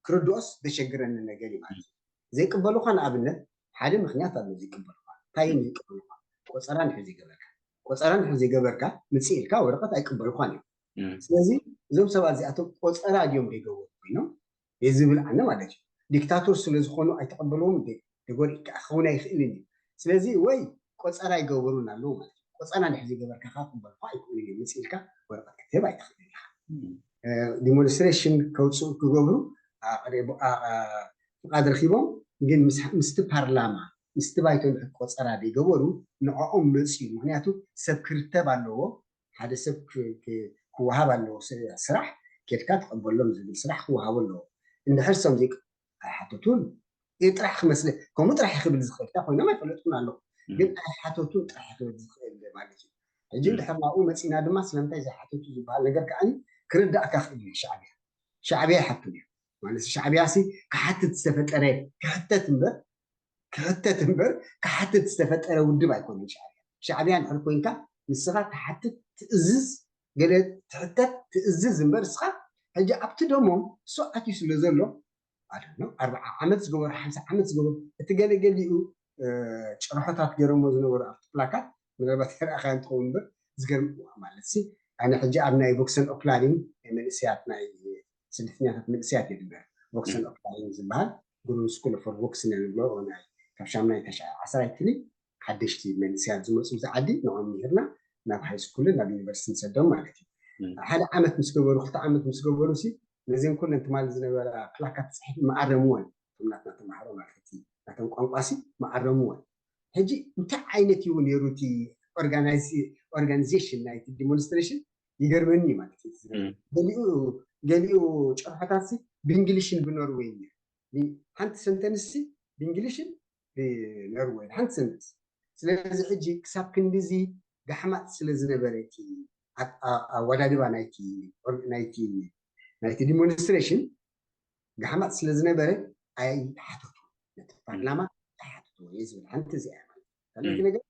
ክርድኦስ ዘሸግረኒ ነገር እዩ ማለት እዩ ዘይቅበሉካ ንኣብነት ሓደ ምክንያት ኣሎ ዘይቅበሉካ እንታይ እዮም ዘይቅበሉካ ቆፀራ እንድሕር ዘይገበርካ ቆፀራ እንድሕር ዘይገበርካ ምፅእ ኢልካ ወረቀት ኣይቅበሉካን እዮም ስለዚ እዞም ሰባት እዚኣቶም ቆፀራ ድዮም ዘይገበሩ ኮይኖም የዝብል ኣነ ማለት እዩ ዲክታቶር ስለዝኾኑ ኣይተቐበልዎም ደጎር ክኸውን ኣይኽእልን እዩ ስለዚ ወይ ቆፀራ ይገበሩን ኣለዉ ማለት እዩ ቆፀራ እንድሕር ዘይገበርካ ክቕበሉካ ኣይክእሉን እዮም ምፅእ ኢልካ ወረቀት ክትህብ ኣይትኽእል ኢኻ ዲሞንስትሬሽን ከውፅኡ ክገብሩ ፍቃድ ረኪቦም ግን ምስቲ ፓርላማ ምስቲ ባይቶ ንሕቂ ቆፀራ ዘይገበሩ ንዕኦም መፅዩ ምክንያቱ ሰብ ክርተብ ኣለዎ ሓደ ሰብ ክወሃብ ኣለዎ ስራሕ ኬድካ ትቀበሎም ዝብል ስራሕ ክወሃቡ ኣለዎ እንድሕር ሰም ኣይሓተቱን ጥራሕ ክመስለ ከምኡ ጥራሕ ክብል ዝኽእል ኮይኖም ኣይፈለጥኩን ኣለኹ ግን ኣይሓተቱን ጥራሕ ክብል ዝኽእል ማለት እዩ ሕጂ እንድሕር ናብኡ መፂና ድማ ስለምንታይ ዘይሓተቱ ዝበሃል ነገር ከዓ ክርዳእካ ክእል እዩ ሻዕብያ ሻዕብያ ይሓቱን እዩ ማለት ሻዕብያ ሲ ክሓትት ዝተፈጠረ ክሕተት እምበር ክሕተት እምበር ክሓትት ዝተፈጠረ ውድብ ኣይኮነን ሻዕብያ ሻዕብያ እንድሕር ኮይንካ ንስኻ ትሓትት ትእዝዝ ገለ ትሕተት ትእዝዝ እምበር እስኻ ሕጂ ኣብቲ ደሞም እሱ ኣትዩ ስለ ዘሎ ኣርብዓ ዓመት ዝገበሩ ሓምሳ ዓመት ዝገበሩ እቲ ገለገሊኡ ጭርሖታት ገይሮሞ ዝነበሩ ኣብቲ ፕላካት ምናልባት ከረኣኻዮ እንትኸውን እምበር ዝገርም ማለት ሲ ኣነ ሕጂ ኣብ ናይ ቦክሰን ኦክላሪን ናይ መንእሰያት ናይ ስደተኛታት መንእሰያት እየ ዝምህር ቦክሰን ኦክላሪን ዝበሃል ግሩን ስኩል ፎር ቦክስን ንብሎ ናይ ካብ ሻምናይ ተሽዓ ዓስራይ ክፍሊ ሓደሽቲ መንእሰያት ዝመፁ እዚ ዓዲ ንዖም ምሂርና ናብ ሃይ ስኩልን ናብ ዩኒቨርሲቲ ንሰዶም ማለት እዩ ሓደ ዓመት ምስ ገበሩ ክልተ ዓመት ምስ ገበሩ ሲ ነዚን ኩለን ትማሊ ዝነበራ ፕላካት ፅሒፍ መኣረምወን ናትና ተማሃሮ ማለት ናቶም ቋንቋ ሲ መኣረምወን ሕጂ እንታይ ዓይነት እዩ ነይሩ እቲ ኦርጋናይዜሽን ናይቲ ዲሞንስትሬሽን ይገርመኒ ማለት እዩ ገሊኡ ገሊኡ ጨርሖታት ሲ ብእንግሊሽን ብኖርወይን እዩ። ሓንቲ ሰንተንስ ብእንግሊሽን ብኖርወይን ሓንቲ ሰንተንስ። ስለዚ ሕጂ ክሳብ ክንድዚ ጋሕማጥ ስለ ዝነበረ እቲ ኣወዳድባ ናይቲ ናይቲ ናይቲ ዲሞንስትሬሽን ጋሕማጥ ስለ ዝነበረ ኣይሓተቱ ነቲ ፓርላማ ኣይሓተቱ እየ ዝብል ሓንቲ እዚኣ ማለት ካልኦት ነገር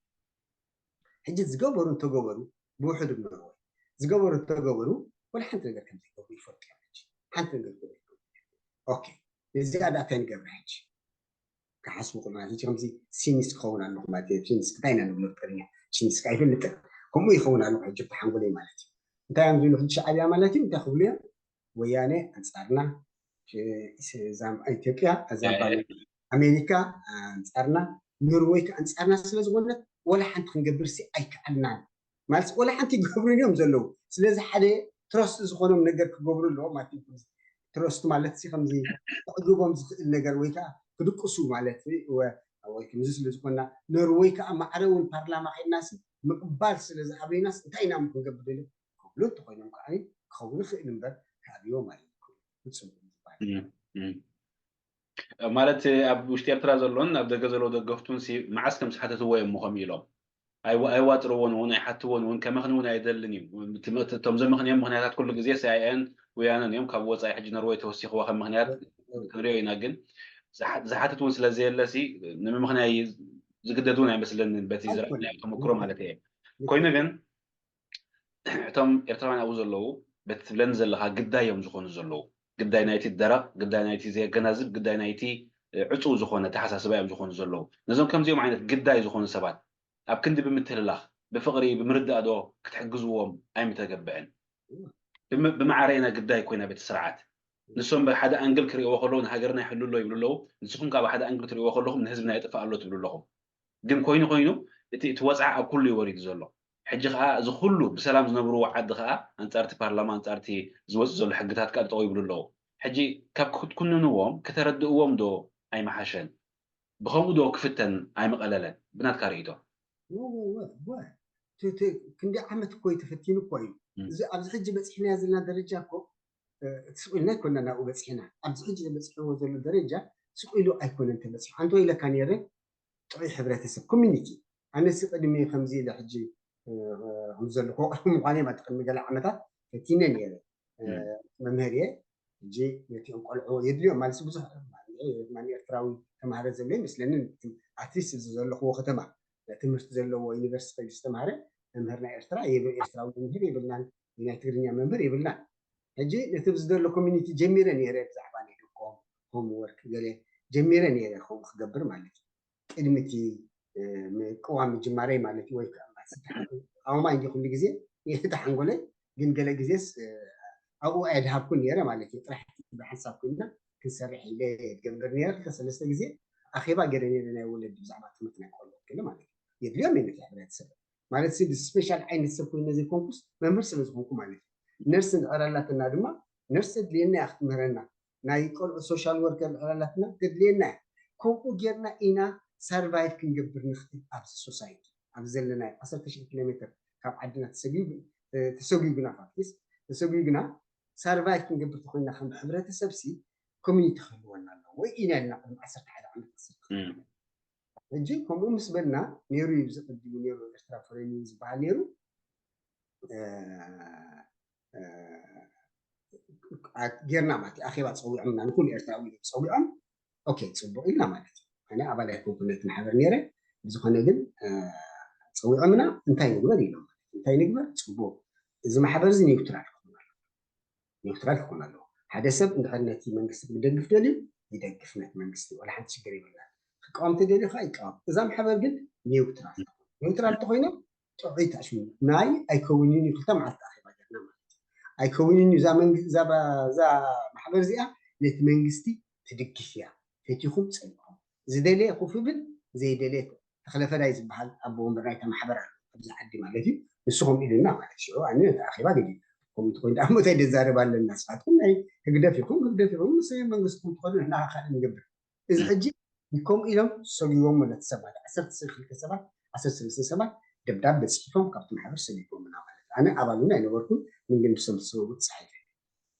ሕጂ ዝገበሩ እንተገበሩ ብውሕዱ ኖርወይ ዝገበሩ እንተገበሩ ወላ ሓንቲ ነገር ከም ዘይገብሩ ይፈልጡ እዮም። ሓንቲ ነገር ክገብሩ ይኽእሉ እዮም። ኦኬ፣ እዚኣ ዳኣ እንታይ ንገብራ ሕጂ? ክሓስቡ ክእሉ ማለት ሕጂ ከምዚ ሲኒስ ክኸውን ኣለኹ ማለት እዩ። ሲኒስ እንታይ ኢና ንብሎ ብትግርኛ? ሲኒስ ኣይፈልጥን። ከምኡ ይኸውን ኣለኹ ሕጂ ብቲ ሓንጎለይ ማለት እዩ። እንታይ እዮም ዝብሉ ሕጂ ሻዕብያ ማለት እዩ? እንታይ ክብሉ እዮም? ወያነ ኣንጻርና፣ ኢትዮጵያ ኣዛባ ኣሜሪካ ኣንጻርና፣ ኖርወይ ከ ኣንጻርና ስለ ዝኾነት ወላ ሓንቲ ክንገብር ሲ ኣይከኣልናን ማለት ወላ ሓንቲ ይገብሩ እዮም ዘለዉ። ስለዚ ሓደ ትረስት ዝኾኖም ነገር ክገብሩ ኣለዎ ማለት እዩ። ትረስት ማለት ሲ ከምዚ ክዕግቦም ዝኽእል ነገር ወይ ከዓ ክድቅሱ ማለት ወይ ከምዚ ስለ ዝኾንና ኖርወይ ከዓ ማዕረ እውን ፓርላማ ከይድናሲ ምቕባል ስለ ዝኣብይናስ እንታይ ኢና ክንገብር ደለ ክብሉ እንተኮይኖም ከዓ ክኸውን ይኽእል እምበር ክኣብዮ ማለት እዩ። ፍጹም ዝበሃል ማለት ኣብ ውሽጢ ኤርትራ ዘሎን ኣብ ደገ ዘለዉ ደገፍቱን ሲ መዓስ ከም ዝሓተትዎ እዮም ምኾም ኢሎም ኣይዋ- ኣይዋጥርዎን እውን ኣይሓትዎን እውን ከመኽኒ እውን ኣይደልን እዩ። እቲ ምእት- እቶም ዘመኽንዮም ምኽንያታት ኩሉ ግዜ ሲኣይኤን ወያነን እዮም። ካብ ወፃኢ ሕጂ ኖርወይ ተወሲኽዋ ከም ምኽንያት ክንሪኦ ኢና። ግን ዝሓ- ዝሓትት እውን ስለ ዘየለ ሲ ንምምኽናይ ዝግደድ እውን ኣይመስለንን በቲ ዝረኣናዮ ተመክሮ ማለት እየ። ኮይኑ ግን እቶም ኤርትራውያን ኣብኡ ዘለዉ በቲ ትብለኒ ዘለኻ ግዳይ እዮም ዝኾኑ ዘለዉ። ግዳይ ናይቲ ደረቕ፣ ግዳይ ናይቲ ዘየገናዝብ፣ ግዳይ ናይቲ ዕፁው ዝኾነ ኣተሓሳስባ እዮም ዝኾኑ ዘለዉ። ነዞም ከምዚኦም ዓይነት ግዳይ ዝኾኑ ሰባት ኣብ ክንዲ ብምትህልላኽ ብፍቕሪ ብምርዳእ ዶ ክትሕግዝዎም ኣይምተገብዕን? ብመ- ብማዕረ ኢና ግዳይ ኮይና ቤተ ስርዓት ንሶም ብሓደ ኣንግል ክርእይዎ ከለዉ ንሃገርና ይሕሉ ኣሎ ይብሉ ኣለዉ። ንስኹም ካብ ሓደ ኣንግል ትርእይዎ ከለኹም ንህዝብና የጥፍእ ኣሎ ትብሉ ኣለኹም። ግን ኮይኑ ኮይኑ እቲ እቲ ወፅዓ ኣብ ኩሉ እዩ ወሪዱ ዘሎ። ሕጂ ከዓ እዚ ኩሉ ብሰላም ዝነብርዎ ዓዲ ከዓ ኣንፃርቲ ፓርላማ ኣንፃርቲ ዝወፅእ ዘሎ ሕግታት ከዓ ጠጠው ይብሉ ኣለዉ። ሕጂ ካብ ክትኩንንዎም ከተረድእዎም ዶ ኣይመሓሸን? ብኸምኡ ዶ ክፍተን ኣይምቐለለን? ብናትካ ርእይቶ ክንዲ ዓመት እኮ እዩ ተፈቲኑ እኮ እዩ። እዚ ኣብዚ ሕጂ በፂሕናዮ ዘለና ደረጃ እኮ እቲ ስቕ ኢልና ኣይኮና ናብኡ በፂሕና። ኣብዚ ሕጂ ተበፂሕዎ ዘሎ ደረጃ ስቕ ኢሉ ኣይኮነን ተበፂሑ። ኣንተ ኢለካ ነይረ ጥዑይ ሕብረተሰብ ኮሚኒቲ ኣነሲ ቅድሚ ከምዚ ኢለ ሕጂ ከም ዘለኹ ቆልዑ ምዃነ ማለት ቅድሚ ገለ ዓመታት ፈቲነ ነይረ መምህር እየ። ሕጂ ነቲኦም ቆልዑ የድልዮም ማለት ብዙሕ ማን ኤርትራዊ ተማሃረ ዘሎ ይመስለኒ። ኣትሊስት እዚ ዘለኽዎ ከተማ ትምህርቲ ዘለዎ ዩኒቨርሲቲ ከይዱ ዝተማሃረ መምህር ናይ ኤርትራ የብ- ኤርትራዊ መምህር የብልናን፣ ናይ ትግርኛ መምህር የብልናን። ሕጂ ነቲ ብዝደሎ ኮሚኒቲ ጀሚረ ነይረ ብዛዕባ ናይ ደቆም ሆምወርክ ገለ ጀሚረ ነይረ ከምኡ ክገብር ማለት እዩ። ቅድሚ እቲ ምቅዋም ምጅማረይ ማለት እዩ ወይ ከዓ ማስታሓቱ ኣማይ እንዲ ኩሉ ግዜ ይህታ ሓንጎለይ ግን ገለ ግዜስ ኣብኡ ኣየድሃብኩን ነይረ ማለት እዩ። ጥራሕ ብሓንሳብ ኮይና ክንሰርሕ ኢለ ትገብር ነይረ ክልተ ሰለስተ ግዜ ኣኼባ ገይረ ነይረ ናይ ወለዲ ብዛዕባ ትምህርቲ ናይ ቆልዑ ገለ ማለት እዩ። የድልዮም እዩ ነቲ ሕብረተሰብ ማለት ሲ ስፔሻል ዓይነት ሰብ ኮይነ ዘይኮንኩስ መምህር ስለ ዝኾንኩ ማለት እዩ። ነርስ እንድሕር ኣላትና ድማ ነርስ የድልየና እያ ክትምህረና ናይ ቆልዑ ሶሻል ወርከር እንድሕር ኣላትና ተድልየና እያ። ከምኡ ጌርና ኢና ሰርቫይቭ ክንገብር ንኽእል ኣብዚ ሶሳይቲ ኣብዚ ዘለናዮ ዓሰርተ ሽሕ ኪሎ ሜትር ካብ ዓድና ተሰጊጉ- ተሰጊጉና ፋክቲስ ተሰጊጉና ሰርቫይቭ ክንገብር ተኮይና ከም ሕብረተሰብ ሲ ኮሚኒቲ ክህልወና ኣለዎ ወይ ኢና ኢልና ቅድሚ ዓሰርተ ሓደ ዓመት ዓሰርተ ክልተ ዓመት ሕጂ ከምኡ ምስ በልና ነይሩ እዩ ዝቅድሙ ነይሩ ኤርትራ ፎሬን ዝበሃል ነይሩ ጌርና ማለት ኣኼባ ፀዊዖምና ንኩሉ ኤርትራዊ ፀዊዖም ኦኬ ፅቡቅ ኢልና ማለት እዩ። ኣነ ኣባል ኣይኮንኩን ነቲ ማሕበር ነይረ ብዝኾነ ግን ፀዊዖምና እንታይ ንግበር ኢሎም ማለት እንታይ ንግበር ፅቡቅ እዚ ማሕበር እዚ ኒውትራል ክኾን ኣለዎ። ኒውትራል ክኾን ኣለዎ። ሓደ ሰብ እንድሕር ነቲ መንግስቲ ክደግፍ ደልዩ ይደግፍ ነቲ መንግስቲ ወላ ሓንቲ ሽግር የብልና። ክቃወም ተደልዩ ከዓ ይቃወም። እዛ ማሕበር ግን ኒውትራል ኒውትራል ተኮይና ጥዑይ ተኣሽሙ ናይ ኣይከውንን እዩ ክልተ መዓልቲ ኣኼባ ጌርና ማለት እዩ። ኣይከውንን እዩ እዛ መንግስቲ እዛ ባ- እዛ ማሕበር እዚኣ ነቲ መንግስቲ ትድግፍ እያ። ፈቲኹም ፀሊኹም ዝደለየ ኮፍ ይብል ዘይደለየ ተኽለ ፈዳይ ዝበሃል ኣቦ ወንበር ናይታ ማሕበር ኣሎ ኣብዚ ዓዲ ማለት እዩ። ንሱ ከምኡ ኢሉና ማለት ሽዑ ኣነ ነቲ ኣኼባ ገዲፈ ከምኡ እንተኮይኑ ደኣ እንታይ ደዛረብ ኣለና ንስኻትኩም ናይ ህግደፍ ኢኹም ህግደፍ ኢኹም ምስ መንግስትኩም ትኸዱ ንሕና ካልእ ንገብር እዚ ሕጂ ከምኡ ኢሎም ሰጊቦም ነቲ ሰባት ዓሰርተ ክልተ ሰባት ዓሰርተ ሰለስተ ሰባት ደብዳበ ፅሒፎም ካብቲ ማሕበር ሰጊቦምና ማለት ኣነ ኣባል እውን ኣይነበርኩን ግን ግን ብሰብ ዝሰበቡ ተፃሒፈ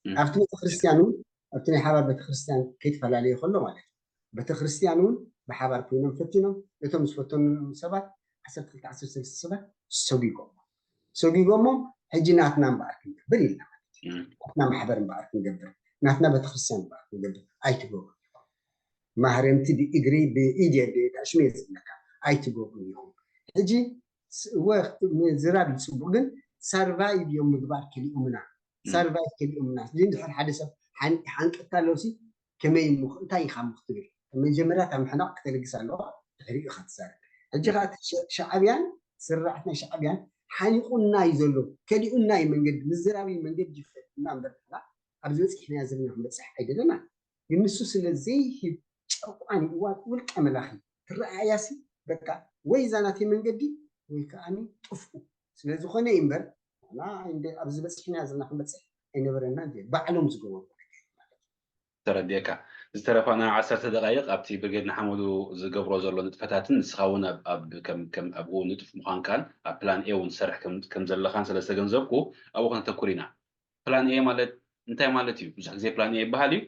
ኣብቲ ቤተክርስትያን እውን ኣብቲ ናይ ሓባር ቤተክርስትያን ከይተፈላለየ ከሎ ማለት እዩ። ቤተክርስትያን እውን ብሓባር ኮይኖም ፈቲኖም፣ እቶም ዝፈተኑ ሰባት ዓሰርተ ክልተ ዓሰርተ ሰለስተ ሰባት ሰጒጎም ሰጒጎሞም። ሕጂ ናትና እምበኣር ክንገብር ኢልና ማለት እዩ። ናትና ማሕበር እምበኣር ክንገብር፣ ናትና ቤተክርስትያን እምበኣር ክንገብር ኣይትገብሩ ኢኹም። ማህረምቲ ብእግሪ ብኢድ ብኣሽሜ ዝብለካ ኣይትገብሩ ኢኹም። ሕጂ ምዝራብ ይፅቡቅ፣ ግን ሰርቫይቭ እዮም ምግባር ክልኡምና ሰርቫይቭ ክልኡምና። እንድሕር ሓደ ሰብ ሓንቅታ ኣለውሲ ከመይ እንታይ ኢኻ ክትብል መጀመርያ እታ ምሕናቕ ክተልግስ ኣለዋ። ድሕሪኡ ኢኻ ትዛረብ። ሕጂ ከዓ ሻዕብያን ስርዓት ናይ ሻዕብያን ሓኒቑና እዩ ዘሎ። ከሊኡና እዩ መንገዲ ምዝራብ እዩ መንገዲ ይፈትና እምበር ንሕና ኣብዚ በፂሕና ዘለና ክንበፅሕ ኣይደለና። ግን ንሱ ስለ ዘይህብ ጨቋኒ እዋን ውልቀ መላኺ ትረኣያሲ በቃ ወይ እዛ ናተይ መንገዲ ወይ ከዓ ጥፍኡ ስለ ዝኾነ እዩ እምበር ንሕና ኣብዚ በፂሕና ዘለና ክንበፅሕ ኣይነበረና። ባዕሎም ዝገበሩ ተረዲእካ ዝተረፋና ዓሰርተ ደቃይቅ ኣብቲ ብርጌድ ንሓመዱ ዝገብሮ ዘሎ ንጥፈታትን ንስኻ እውን ኣብኡ ንጡፍ ምዃንካን ኣብ ፕላን ኤ እውን ትሰርሕ ከም ዘለኻን ስለ ዝተገንዘብኩ ኣብኡ ከነተኩር ኢና። ፕላን ኤ ማለት እንታይ ማለት እዩ? ብዙሕ ግዜ ፕላን ኤ ይበሃል እዩ።